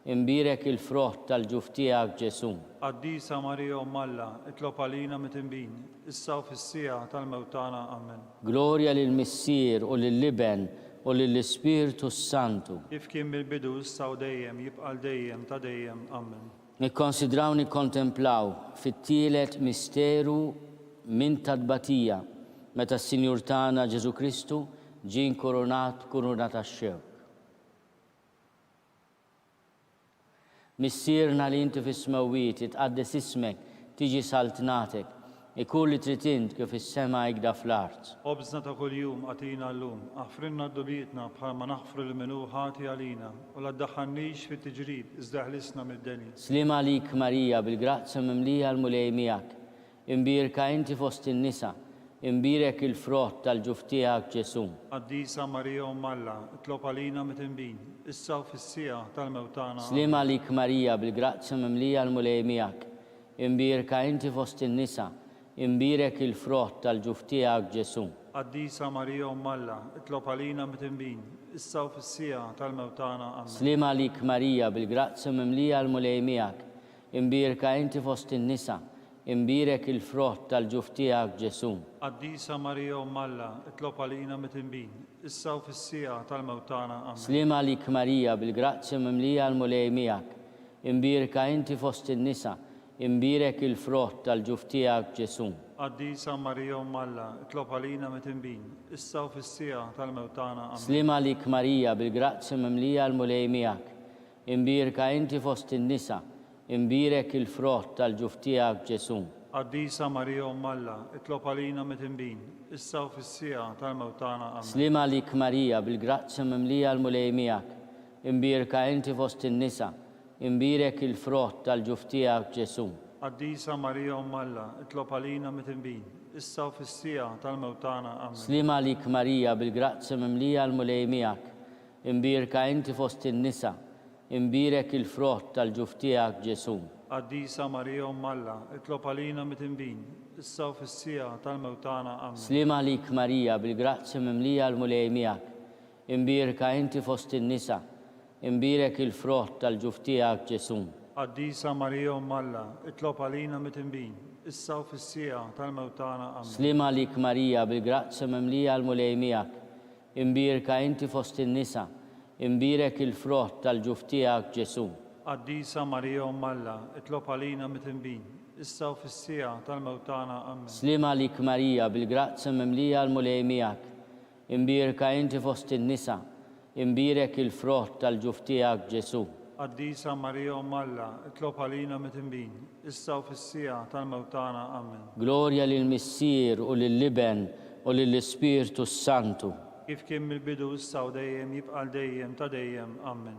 Speaker 2: imbierek il-frott tal-ġuf tiegħek, Ġesù.
Speaker 3: Qaddisa Marija Omm Alla, itlob għalina midinbin, issa u fis-siegħa tal-mewt tagħna. Ammen.
Speaker 2: Glorja lill-Missier u lill-Iben u lill-Ispirtu s-Santu.
Speaker 3: Kif kien mill-bidu, issa u dejjem, jibqa' għal dejjem ta' dejjem. Ammen.
Speaker 2: Nikkonsidraw nikkontemplaw fit-tielet misteru minn ta' tbatija, meta s-Sinjur tagħna Ġesù Kristu ġie nkurunat b'kuruna tax-xewk. Missierna li inti fis-smewwiet, jitqaddes ismek, tiġi saltnatek, Ikun li trid int kif fis-sema hekda fl-art.
Speaker 3: Ħobżna ta' kuljum agħtina llum. Aħfrilna dnubietna bħalma naħfru lil min hu ħati għalina, u la ddaħħalnix fit-tiġrib, iżda eħlisna mid-deni.
Speaker 2: Sliem għalik Marija, bil-grazzja mimlija l-Mulej miegħek. Imbierka inti fost in-nisa, imbierek il-frott tal-ġuf tiegħek Ġesù.
Speaker 3: Qaddisa Marija Omm Alla, itlob għalina midinbin, issa u fis-siegħa tal-mewt tagħna.
Speaker 2: Sliem
Speaker 3: Amen.
Speaker 2: għalik Marija, bil-grazzja mimlija l-Mulej miegħek. Imbierka inti fost in-nisa, imbierek il-frott tal-ġuf tiegħek, Ġesù.
Speaker 3: Qaddisa Marija Omm Alla, itlob għalina midinbin, issa u fis-siegħa tal-mewt tagħna. Ammen.
Speaker 2: Sliem għalik Marija, bil-grazzja mimlija l-Mulej miegħek, imbierka inti fost in-nisa, imbierek il-frott tal-ġuf tiegħek, Ġesù.
Speaker 3: Qaddisa Marija Omm Alla, itlob għalina midinbin, issa u fis-siegħa tal-mewt tagħna. Ammen.
Speaker 2: Sliem għalik Marija, bil-grazzja mimlija l-Mulej miegħek, Imbierka inti fost in-nisa, imbierek il-frott tal-ġuf tiegħek, Ġesù.
Speaker 3: Qaddisa Marija Omm Alla, itlob għalina midinbin, issa u fis-siegħa tal-mewt tagħna. Ammen.
Speaker 2: Sliem għalik Marija, bil-grazzja mimlija l-Mulej miegħek. Imbierka inti fost in-nisa, imbierek il-frott tal-ġuf tiegħek, Ġesù.
Speaker 3: Qaddisa Marija Omm Alla, itlob għalina midinbin, issa u fis-siegħa tal-mewt tagħna. Amen.
Speaker 2: Sliem għalik Marija, bil-grazzja mimlija l-Mulej miegħek, imbierka inti fost in-nisa, imbierek il-frott tal-ġuf tiegħek Ġesù.
Speaker 3: Qaddisa Marija Omm Alla, itlob għalina midinbin, issa u fis-siegħa tal-mewt tagħna. Amen.
Speaker 2: Sliem għalik Marija, bil-grazzja mimlija l-Mulej miegħek, imbierka inti fost in-nisa, imbierek il-frott tal-ġuf tiegħek Ġesù.
Speaker 3: Qaddisa Marija Omm Alla, itlob għalina midinbin, issa u fis-siegħa tal-mewt tagħna. Amen.
Speaker 2: Sliem għalik Marija, bil-grazzja mimlija l-Mulej miegħek, imbierka inti fost in-nisa, imbierek il-frott tal-ġuf tiegħek Ġesù.
Speaker 3: Qaddisa Marija Omm Alla, itlob għalina midinbin, issa u fis-siegħa tal-mewt tagħna. Amen.
Speaker 2: Sliem għalik Marija, bil-grazzja mimlija l-Mulej miegħek, imbierka inti fost in-nisa, imbierek il-frott tal-ġuf tiegħek Ġesù.
Speaker 3: Qaddisa Marija Omm Alla, itlob għalina midinbin, issa u fis-siegħa tal-mewt tagħna. Amen.
Speaker 2: Sliem għalik Marija, bil-grazzja mimlija l-Mulej miegħek, Imbierka inti fost in-nisa, imbierek il-frott tal-ġuf tiegħek Ġesù.
Speaker 3: Qaddisa Marija Omm Alla, itlob għalina midinbin, issa u fis-siegħa tal-mewt tagħna. Amen.
Speaker 2: Glorja lill-Missier u lill-Iben u lill-Ispirtu s-Santu.
Speaker 3: Kif kien mill-bidu issa u dejjem jibqa' għal dejjem ta' dejjem. Amen.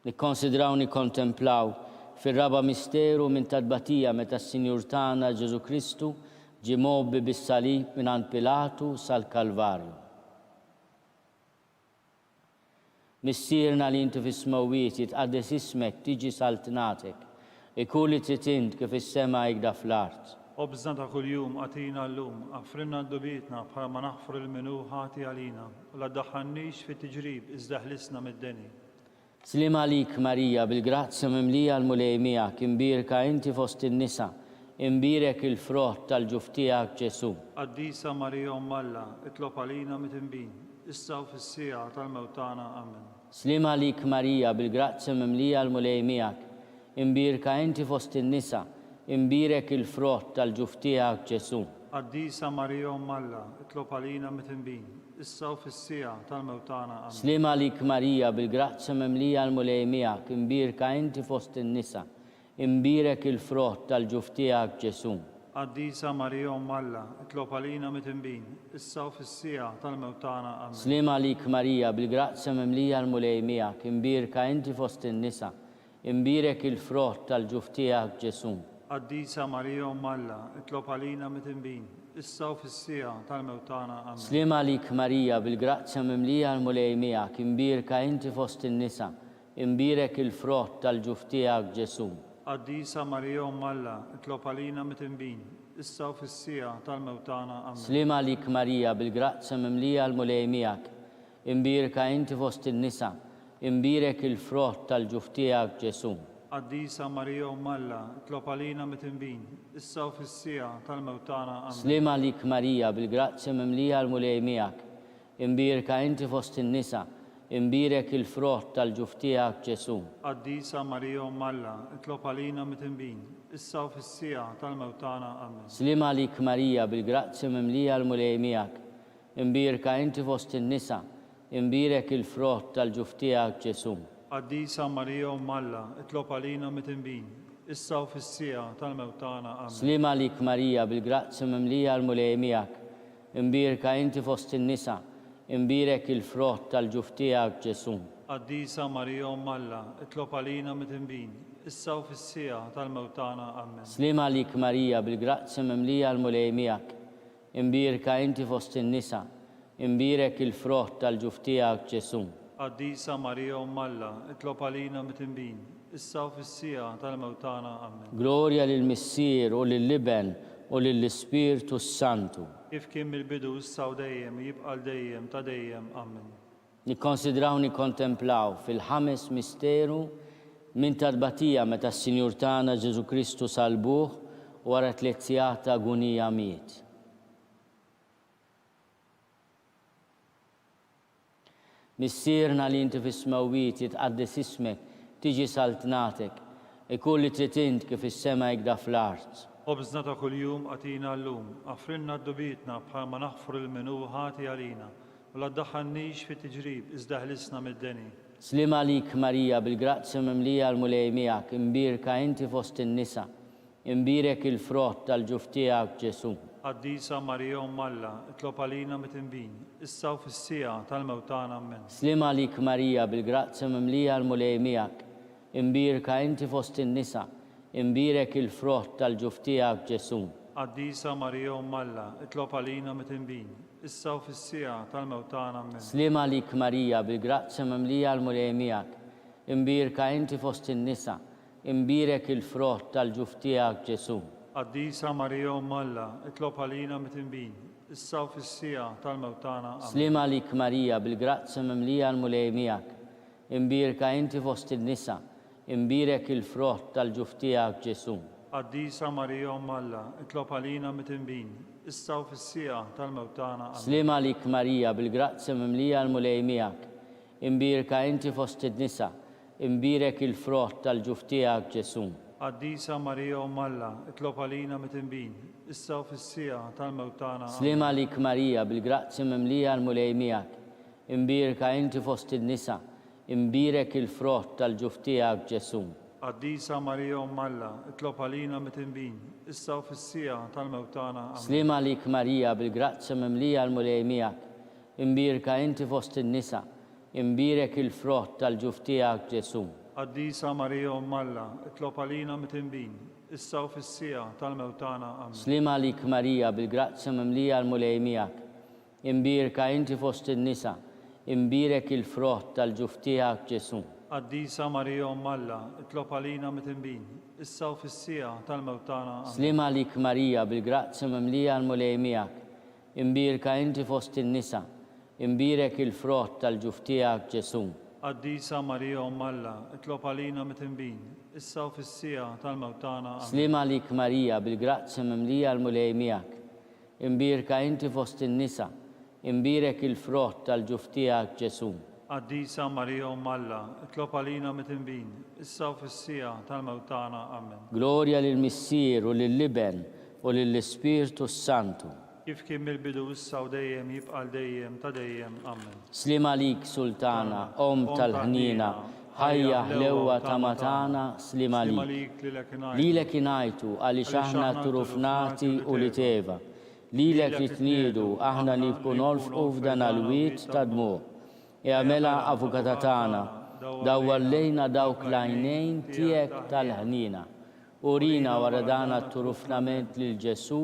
Speaker 2: Nikkonsidraw nikkontemplaw fir-raba' misteru minn ta' tbatija meta s-Sinjur tagħna Ġesù Kristu ġie mgħobbi bis-salib mingħand Pilatu sal-Kalvarju. Missierna li inti fis-smewwiet, jitqaddes ismek, tiġi saltnatek. Ikun li trid int kif fis-sema hekda fl-art.
Speaker 3: Ħobżna ta' kuljum agħtina llum, aħfrilna dnubietna bħalma naħfru lil min hu ħati għalina, u la ddaħħalnix fit-tiġrib iżda ħlisna mid-deni.
Speaker 2: Sliem għalik Marija, bil-grazzja mimlija l-Mulej miegħek, imbierka inti fost in-nisa, imbierek il-frott tal-ġuf tiegħek Ġesù.
Speaker 3: Qaddisa Marija Omm Alla, itlob għalina midinbin, issa u fis-siegħa tal-mewt tagħna. Amen.
Speaker 2: Sliem għalik Marija, bil-grazzja mimlija l-Mulej miegħek, imbierka inti fost in-nisa, imbierek il-frott tal-ġuf tiegħek Ġesù.
Speaker 3: Qaddisa Marija Omm Alla, itlob għalina midinbin, issa u fis-siegħa tal-mewt tagħna. Amen.
Speaker 2: Sliem għalik Marija, bil-grazzja mimlija l-Mulej miegħek, imbierka inti fost in-nisa, imbierek il-frott tal-ġuf tiegħek Ġesù.
Speaker 3: Qaddisa Marija Omm Alla, itlob għalina midinbin, issa u fis-siegħa tal-mewt tagħna. Amen.
Speaker 2: Sliem għalik Marija, bil-grazzja mimlija l-Mulej miegħek, imbierka inti fost in-nisa, Imbierek il-frott tal-ġuf tiegħek, Ġesù.
Speaker 3: Qaddisa Marija Omm Alla, itlob għalina midinbin, issa u fis-siegħa tal-mewt tagħna. Amen.
Speaker 2: Sliem għalik Marija, bil-grazzja mimlija l-Mulej miegħek, imbierka inti fost in-nisa, imbierek il-frott tal-ġuf tiegħek, Ġesù.
Speaker 3: Qaddisa Marija Omm Alla, itlob għalina midinbin, issa u fis-siegħa tal-mewt tagħna. Amen.
Speaker 2: Sliem għalik Marija, bil-grazzja mimlija l-Mulej miegħek, Imbierka inti fost in-nisa, imbierek il-frott tal-ġuf tiegħek, Ġesù.
Speaker 3: Qaddisa Marija Omm Alla, itlob għalina midinbin, issa u fis-siegħa tal-mewt tagħna. Amen.
Speaker 2: Sliem għalik Marija, bil-grazzja mimlija l-Mulej miegħek. Imbierka inti fost in-nisa, imbierek il-frott tal-ġuf tiegħek, Ġesù.
Speaker 3: Qaddisa Marija Omm Alla, itlob għalina midinbin, issa u fis-siegħa tal-mewt tagħna. Amen.
Speaker 2: Sliem għalik Marija, bil-grazzja mimlija l-Mulej miegħek. Imbierka inti fost in-nisa, imbierek il-frott tal-ġuf tiegħek, Ġesù.
Speaker 3: Qaddisa Marija Omm Alla, itlob għalina midinbin, issa u fis-siegħa tal-mewt tagħna. Amen.
Speaker 2: Sliem għalik Marija, bil-grazzja mimlija l-Mulej miegħek. Imbierka inti fost in-nisa, imbierek il-frott tal-ġuf tiegħek, Ġesù.
Speaker 3: Qaddisa Marija Omm Alla, itlob għalina midinbin, issa u fis-siegħa tal-mewt tagħna. Amen.
Speaker 2: Sliem għalik Marija, bil-grazzja mimlija l-Mulej miegħek. Imbierka inti fost in-nisa, imbierek il-frott tal-ġuf tiegħek, Ġesù.
Speaker 3: Qaddisa Marija Omm Alla, itlob għalina midinbin, issa u fis-siegħa tal-mewt tagħna. Amen.
Speaker 2: Glorja lill-Missier u lill-Iben u lill-Ispirtu s-Santu.
Speaker 3: Kif kien mill-bidu, issa u dejjem, u jibqa' għal dejjem ta' dejjem. Amen.
Speaker 2: Nikkonsidraw nikkontemplaw fil-ħames misteru minn ta' tbatija meta s-Sinjur tagħna Ġesù Kristu sallbuh u wara tliet sigħat ta' agunija miet. Missierna li inti fis-smewwiet, jitqaddes ismek, tiġi saltnatek, ikun li trid int kif fis-sema hekda fl-art.
Speaker 3: Ħobżna ta' kuljum agħtina llum, aħfrilna dnubietna bħalma naħfru lil min hu ħati għalina, U la ddaħħalnix fi tiġrib, iżda ħlisna mid-deni.
Speaker 2: Sliem għalik Marija, bil-grazzja mimlija l-Mulej miegħek, imbierka inti fost in-nisa. Imbierek il-frott tal-ġuf tiegħek, Ġesù.
Speaker 3: Qaddisa Marija Omm Alla, itlob għalina midinbin, issa u fis-siegħa tal-mewt tagħna. Ammen.
Speaker 2: Sliem għalik Marija, bil-grazzja mimlija l-Mulej miegħek, imbierka inti fost in-nisa, imbierek il-frott tal-ġuf tiegħek, Ġesù.
Speaker 3: Qaddisa Marija Omm Alla, itlob għalina midinbin, issa u fis-siegħa tal-mewt tagħna. Ammen.
Speaker 2: Sliem għalik Marija, bil-grazzja mimlija l-Mulej miegħek, imbierka inti fost in-nisa, Imbierek il-frott tal-ġuf tiegħek, Ġesù.
Speaker 3: Qaddisa Marija Omm Alla, itlob għalina midinbin, issa u fis-siegħa tal-mewt tagħna. Amen.
Speaker 2: Sliem għalik Marija, bil-grazzja mimlija l-Mulej miegħek. Imbierka inti fost in-nisa, imbierek il-frott tal-ġuf tiegħek, Ġesù.
Speaker 3: Qaddisa Marija Omm Alla, itlob għalina midinbin, issa u fis-siegħa tal-mewt tagħna. Amen.
Speaker 2: Sliem għalik Marija, bil-grazzja mimlija l-Mulej miegħek. Imbierka inti fost in-nisa, Imbierek il-frott tal-ġuf tiegħek, Ġesù.
Speaker 3: Qaddisa Marija Omm Alla, itlob għalina midinbin, issa u fis-siegħa tal-mewt tagħna. Amen.
Speaker 2: Sliem għalik Marija, bil-grazzja mimlija l-Mulej miegħek. Imbierka inti fost in-nisa, imbierek il-frott tal-ġuf tiegħek, Ġesù.
Speaker 3: Qaddisa Marija Omm Alla, itlob għalina midinbin, issa u fis-siegħa tal-mewt tagħna. Amen.
Speaker 2: Sliem għalik Marija, bil-grazzja mimlija l-Mulej miegħek. Imbierka inti fost in-nisa, Imbierek il-frott tal-ġuf tiegħek, Ġesù.
Speaker 3: Qaddisa Marija Omm Alla, itlob għalina midinbin, issa u fis-siegħa tal-mewt tagħna. Amen.
Speaker 2: Sliem għalik Marija, bil-grazzja mimlija l-Mulej miegħek. Imbierka inti fost in-nisa, imbierek il-frott tal-ġuf tiegħek, Ġesù.
Speaker 3: Qaddisa Marija Omm Alla, itlob għalina midinbin, issa u fis-siegħa tal-mewt tagħna. Amen.
Speaker 2: Sliem għalik Marija, bil-grazzja mimlija l-Mulej miegħek. Imbierka inti fost in-nisa, imbierek il-frott tal-ġuf tiegħek, Ġesù.
Speaker 3: Qaddisa Marija Omm Alla, itlob għalina midinbin, issa u fis-siegħa tal-mewt tagħna. Amen.
Speaker 2: Sliem għalik Marija, bil-grazzja mimlija l-Mulej miegħek. Imbierka inti fost in-nisa, imbierek il-frott tal-ġuf tiegħek, Ġesù.
Speaker 3: Qaddisa Marija Omm Alla, itlob għalina midinbin, issa u fis-siegħa tal-mewt tagħna. Amen.
Speaker 2: Glorja lill-Missier u lill-Iben u lill-Ispirtu s-Santu.
Speaker 3: Kif kien mill-bidu issa u dejjem jibqa' għal dejjem ta' dejjem. Amen.
Speaker 2: Sliem għalik Sultana, Omm tal-ħniena, ħajja, ħlewwa, tama tagħna, sliem għalik. Lilek ingħajtu għaliex aħna turufnati ulied Eva. Lilek nitniedu aħna nibku nolfqu f'dan għal-wied ta' dmugħ. Igħmela avukata tagħna, dawwar lejna dawk l-għajnejn tiegħek tal-ħniena. Urina wara dan għat-turufnament lil Ġesù,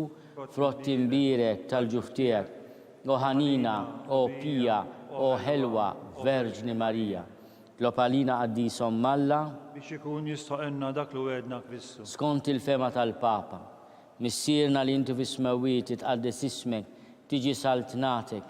Speaker 2: frott imbierek tal-ġuf tiegħek. O ħanina, o pija, o ħelwa Verġni Marija. Tlob għalina Qaddis Omm Alla.
Speaker 3: Biex ikun jistħoqilna dak li wegħedna Kristu.
Speaker 2: Skont il-fehma tal-Papa. Missierna li inti fis-smewwiet, itqaddes ismek, tiġi saltnatek.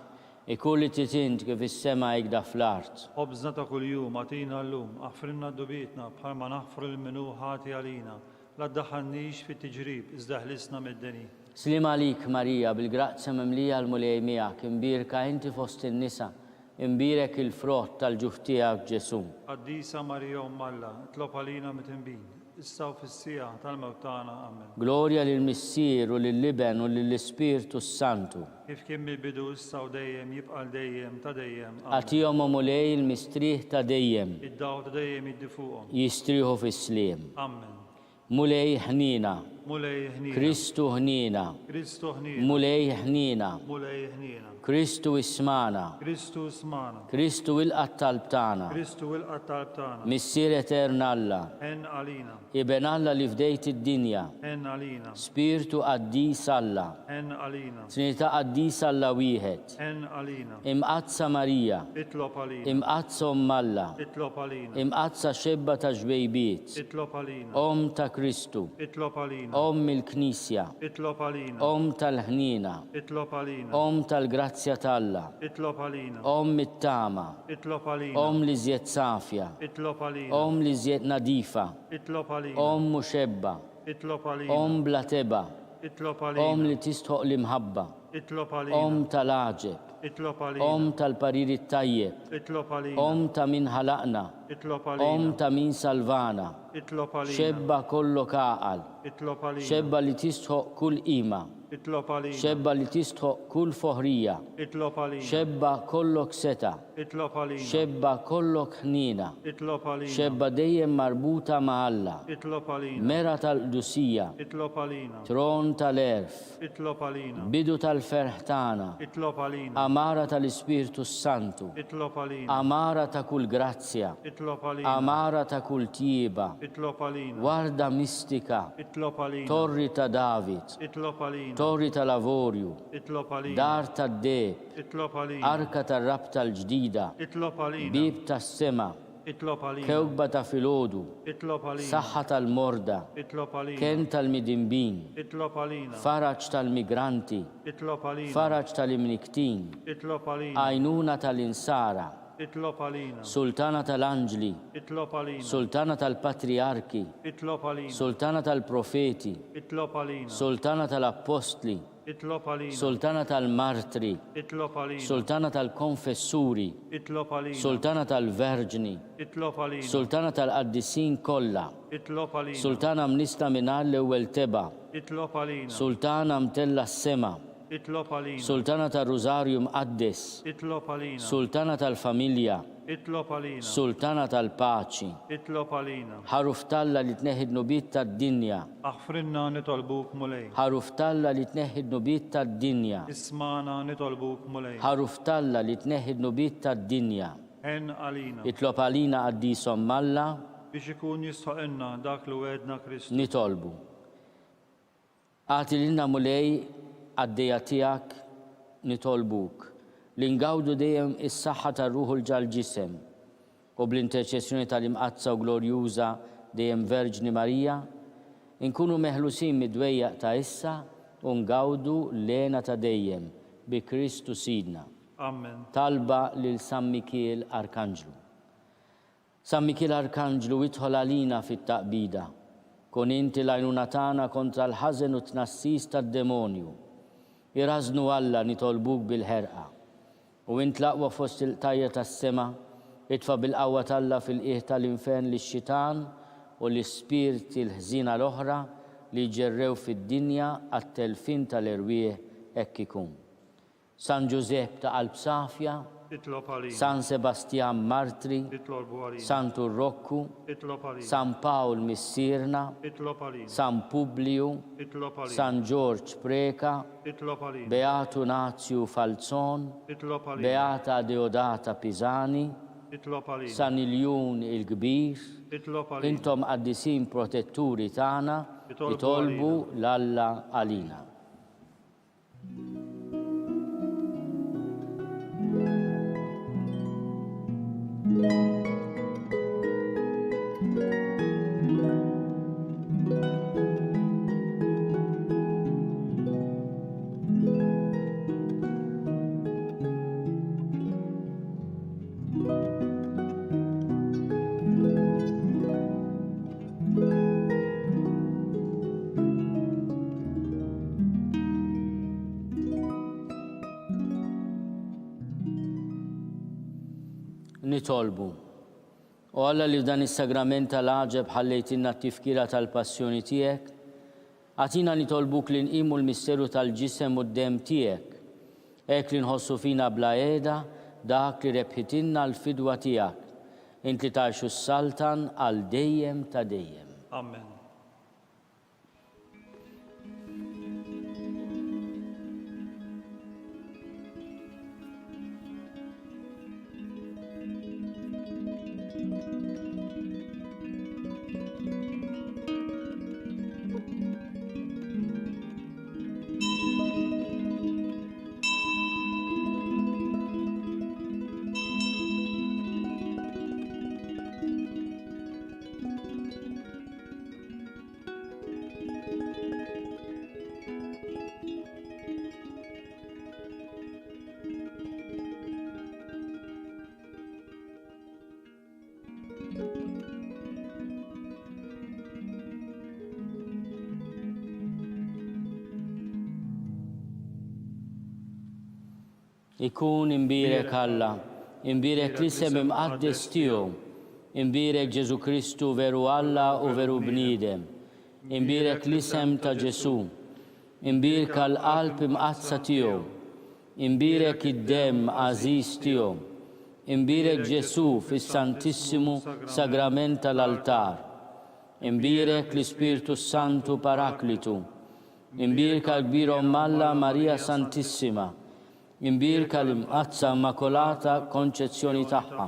Speaker 2: Ikun li trid int kif fis-sema hekda fl-art.
Speaker 3: Ħobżna ta' kuljum agħtina llum, aħfrilna dnubietna bħalma naħfru lil min hu ħati għalina, la ddaħħalnix fit-tiġrib, iżda eħlisna mid-deni.
Speaker 2: Sliem għalik Marija, bil-grazzja mimlija l-Mulej miegħek, imbierka inti fost in-nisa, imbierek il-frott tal-ġuf tiegħek Ġesù.
Speaker 3: Qaddisa Marija Omm Alla, itlob għalina midinbin, issa u fis-siegħa tal-mewt tagħna. Amen.
Speaker 2: Glorja lill-Missier u lill-Iben u lill-Ispirtu s-Santu.
Speaker 3: Kif kien mill-bidu issa u dejjem jibqa' għal dejjem ta' dejjem. Amen.
Speaker 2: Agħtihom o Mulej il-mistrieħ ta' dejjem.
Speaker 3: Id-dawl ta' dejjem jiddi fuqhom.
Speaker 2: Jistrieħu fis-sliem.
Speaker 3: Amen.
Speaker 2: Mulej ħniena.
Speaker 3: Mulej ħniena.
Speaker 2: Kristu ħniena.
Speaker 3: Kristu ħniena.
Speaker 2: Mulej ħniena.
Speaker 3: Mulej ħniena.
Speaker 2: Kristu ismagħna.
Speaker 3: Kristu ismagħna.
Speaker 2: Kristu ilqa' t-talb tagħna.
Speaker 3: Kristu ilqa' t-talb tagħna.
Speaker 2: Missier etern Alla.
Speaker 3: Ħenn għalina.
Speaker 2: Iben Alla li fdejt id-dinja.
Speaker 3: Ħenn għalina.
Speaker 2: Spirtu qaddis Alla.
Speaker 3: Ħenn għalina.
Speaker 2: Trinità qaddisa Alla wieħed.
Speaker 3: Ħenn għalina.
Speaker 2: Imqaddsa Marija.
Speaker 3: Itlob għalina.
Speaker 2: Imqaddsa Omm Alla.
Speaker 3: Itlob għalina.
Speaker 2: Imqaddsa xebba ta' xbejbiet.
Speaker 3: Itlob għalina.
Speaker 2: Omm ta' Kristu.
Speaker 3: Itlob għalina.
Speaker 2: Omm il-Knisja.
Speaker 3: Itlob għalina.
Speaker 2: Omm tal-ħniena.
Speaker 3: Itlob għalina.
Speaker 2: Omm tal-grazzja t'Alla.
Speaker 3: Itlob għalina.
Speaker 2: Omm it-tama.
Speaker 3: Itlob għalina.
Speaker 2: Omm l-iżjed safja.
Speaker 3: Itlob għalina.
Speaker 2: Omm l-iżjed nadifa.
Speaker 3: Itlob għalina.
Speaker 2: Omm u xebba.
Speaker 3: Itlob għalina.
Speaker 2: Omm bla tebgħa.
Speaker 3: Itlob għalina.
Speaker 2: Omm li tistħoq l-imħabba.
Speaker 3: Itlob għalina.
Speaker 2: Omm tal-għaġeb.
Speaker 3: Itlob għalina.
Speaker 2: Omm tal-parir it-tajjeb.
Speaker 3: Itlob għalina.
Speaker 2: Omm ta' min ħalaqna.
Speaker 3: Itlob għalina.
Speaker 2: Omm ta' min salvana.
Speaker 3: Itlob għalina.
Speaker 2: Xebba kollok għaqal.
Speaker 3: Itlob għalina.
Speaker 2: Xebba li tistħoq kull qima.
Speaker 3: Itlob għalina.
Speaker 2: Xebba li tistħoqq kull foħrija.
Speaker 3: Itlob għalina.
Speaker 2: Xebba kollok setgħa.
Speaker 3: Itlob għalina.
Speaker 2: Xebba kollok ħniena.
Speaker 3: Itlob għalina.
Speaker 2: Xebba dejjem marbuta ma' Alla.
Speaker 3: Itlob għalina.
Speaker 2: Mera tal-qdusija.
Speaker 3: Itlob għalina.
Speaker 2: Tron tal-għerf.
Speaker 3: Itlob għalina.
Speaker 2: Bidu tal-ferħ tagħna.
Speaker 3: Itlob għalina.
Speaker 2: Għamara tal-Ispirtu s-Santu.
Speaker 3: Itlob għalina.
Speaker 2: Għamara ta' kull grazzja.
Speaker 3: Itlob għalina.
Speaker 2: Għamara ta' kull tjieba.
Speaker 3: Itlob għalina.
Speaker 2: Warda mistika.
Speaker 3: Itlob għalina.
Speaker 2: Torri ta' David.
Speaker 3: Itlob għalina.
Speaker 2: Torri tal-avorju.
Speaker 3: Itlob għalina.
Speaker 2: Dar tad-deheb.
Speaker 3: Itlob għalina.
Speaker 2: Arka tar-rabta l-ġdida.
Speaker 3: Itlob għalina.
Speaker 2: Bieb tas-sema.
Speaker 3: Itlob għalina.
Speaker 2: Kewkba ta' filgħodu.
Speaker 3: Itlob għalina.
Speaker 2: Saħħa tal-morda.
Speaker 3: Itlob għalina.
Speaker 2: Kenn tal-midinbin.
Speaker 3: Itlob għalina.
Speaker 2: Faraġ tal-migranti.
Speaker 3: Itlob għalina.
Speaker 2: Faraġ tal-imnikktin.
Speaker 3: Itlob għalina.
Speaker 2: Għajnuna tal-insara.
Speaker 3: Itlob għalina.
Speaker 2: Sultana tal-anġli.
Speaker 3: Itlob għalina.
Speaker 2: Sultana tal-patrijarki.
Speaker 3: Itlob għalina.
Speaker 2: Sultana tal-profeti.
Speaker 3: Itlob għalina.
Speaker 2: Sultana tal-appostli.
Speaker 3: Itlob għalina.
Speaker 2: Sultana tal-martri.
Speaker 3: Itlob għalina.
Speaker 2: Sultana tal-konfessuri.
Speaker 3: Itlob għalina.
Speaker 2: Sultana tal-verġni.
Speaker 3: Itlob għalina.
Speaker 2: Sultana tal-qaddisin kollha.
Speaker 3: Itlob għalina.
Speaker 2: Sultana mnissla mingħajr l-ewwel tebgħa.
Speaker 3: Itlob għalina.
Speaker 2: Sultana mtellgħa s-sema.
Speaker 3: Itlob għalina.
Speaker 2: Sultana tar-Rużarju Mqaddes.
Speaker 3: Itlob għalina.
Speaker 2: Sultana tal-familja.
Speaker 3: Itlob għalina.
Speaker 2: Sultana tal-paċi.
Speaker 3: Itlob għalina.
Speaker 2: Ħaruf t'Alla li tneħħi d-dnubiet tad-dinja.
Speaker 3: Aħfrilna nitolbuk Mulej.
Speaker 2: Ħaruf t'Alla li tneħħi d-dnubiet tad-dinja.
Speaker 3: Ismagħna nitolbuk Mulej.
Speaker 2: Ħaruf t'Alla li tneħħi d-dnubiet tad-dinja.
Speaker 3: Ħenn għalina.
Speaker 2: Itlob għalina Qaddis Omm Alla.
Speaker 3: Biex ikun jistħoqilna dak li wegħedna Kristu.
Speaker 2: Nitolbu. Agħti lilna Mulej, qaddejja tiegħek, nitolbuk, li ngawdu dejjem is-saħħa tar-ruħ u l-ġal-ġisem, u bl-interċessjoni tal-Imqaddsa u Glorjuża dejjem Verġni Marija, inkunu meħlusin mid-dwejjaq ta' issa u ngawdu l-hena ta' dejjem, bi Kristu Sidna.
Speaker 3: Amen.
Speaker 2: Talba lil San Mikiel Arkanġlu. San Mikiel Arkanġlu idħol għalina fit-taqbida. Kun inti l-għajnuna tagħna kontra l-ħażen u t-tnassis tad-demonju. Irażżnu Alla nitolbuk bil-ħerqa. U int l-aqwa fost il-qtajja tas-sema, itfa' bil-qawwa t'Alla fil-qiegħ tal-infern lix-xitan u l-ispirti l-ħżiena l-oħra li jġerrew fid-dinja għat-telfien tal-erwieħ hekk ikun. San Ġużepp ta' qalb safja,
Speaker 3: Itlob għalina.
Speaker 2: San Sebastjan Martri,
Speaker 3: Itolbu għalina.
Speaker 2: Santu Rokku,
Speaker 3: Itlob għalina.
Speaker 2: San Pawl Missierna,
Speaker 3: Itlob għalina.
Speaker 2: San Publiju,
Speaker 3: Itlob għalina.
Speaker 2: San Ġorġ Preca,
Speaker 3: Itlob għalina.
Speaker 2: Beatu Nazju Falzon,
Speaker 3: Itlob għalina.
Speaker 2: Beata Deodata Pisani,
Speaker 3: Itlob għalina.
Speaker 2: San Iljun il-Kbir,
Speaker 3: Itlob għalina.
Speaker 2: intom qaddisin protetturi tagħna,
Speaker 3: Itolbu
Speaker 2: itolbu 'l Alla għalina. Nitolbu. O Alla li f'dan is-sagrament tal-għaġeb ħallejtilna t-tifkira tal-passjoni tiegħek, agħtina nitolbuk li nqimu l-misteru tal-ġisem u d-demm tiegħek, hekk li nħossu fina bla qiegħda dak li rebħitilna l-fidwa tiegħek, int li tgħix u ssaltan għal dejjem ta' dejjem.
Speaker 3: Amen.
Speaker 2: Ikun imbierek Alla, imbierek l-isem imqaddes tiegħu, imbierek Ġesù Kristu veru Alla u veru bniedem, imbierek l-isem ta' Ġesù. Imbierka l-Qalb Imqaddsa tiegħu. Imbierek id-Demm għażiż tiegħu. Imbierek Ġesù fis-Santissimu Sagrament tal-Altar. Imbierek l-Ispirtu s-Santu Paraklitu. Imbierka l-Kbira Omm Alla Marija Santissima. Imbierka l-Imqaddsa Immakolata Konċezzjoni tagħha.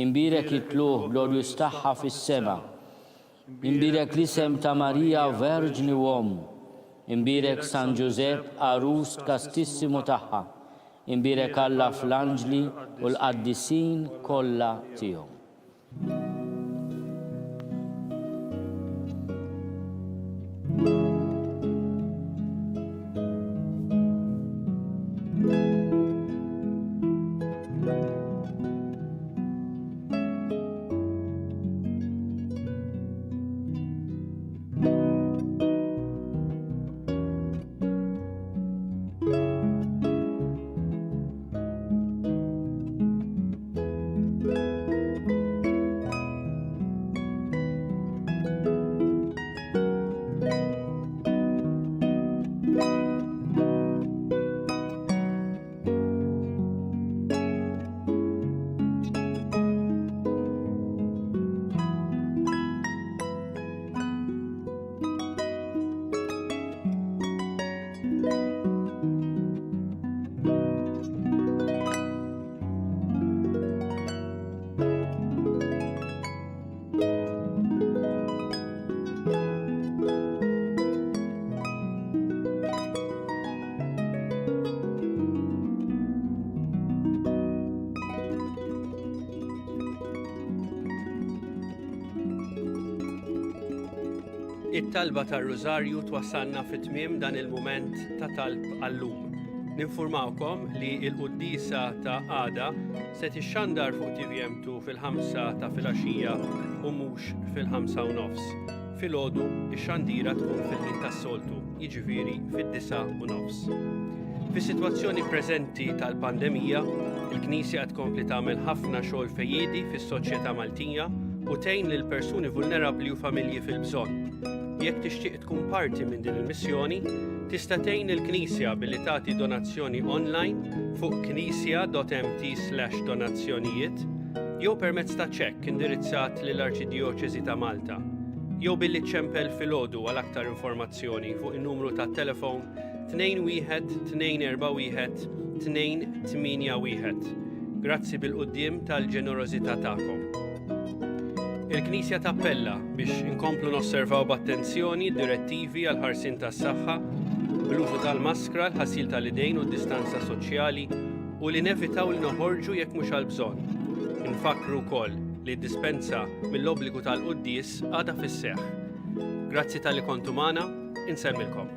Speaker 2: Imbierek it-Tlugħ glorjuż tagħha fis-sema. Imbierek l-isem ta' Marija Verġni u Omm. Imbierek San Ġużepp għarus kastissimu tagħha. Imbierek Alla fl-anġli u l-qaddisin kollha tiegħu.
Speaker 1: It-talba tar-Rużarju twassalna fi tmiem dan il-mument ta' talb għallum. Ninfurmawkom li l-quddiesa ta' għada se tixxandar fuq TVM2 fil-ħamsa ta' filgħaxija u mhux fil-ħamsa u nofs. Filgħodu ix-xandira tkun fil-ħin tas-soltu, jiġifieri fid-disgħa u nofs. Fis-sitwazzjoni preżenti tal-pandemija, il-Knisja qed tkompli tagħmel ħafna xogħol fejjiedi fis-soċjetà Maltija u tgħin lil persuni vulnerabbli u familji fil-bżonn. Jekk tixtieq tkun parti minn din il-missjoni, tista' tgħin lill-Knisja billi tagħti donazzjoni online fuq knisja.mt/donazzjonijiet jew permezz ta' ċekk indirizzat lill-Arċidjoċesi ta' Malta jew billi ċċempel filgħodu għal aktar informazzjoni fuq in-numru tat-telefon 21 241 281. Grazzi bil-quddiem tal-ġenerożità tagħkom. Il-Knisja tappella biex inkomplu nosservaw b'attenzjoni d-direttivi għall-ħarsien tas-saħħa, bl-użu tal-maskra, l-ħasil tal-idejn u d-distanza soċjali u li nevitaw li noħorġu jekk mhux għall-bżonn. Infakkru wkoll li d-dispensa mill-obbligu tal-quddies għadha fis-seħħ. Grazzi talli kontu magħna, insellmilkom.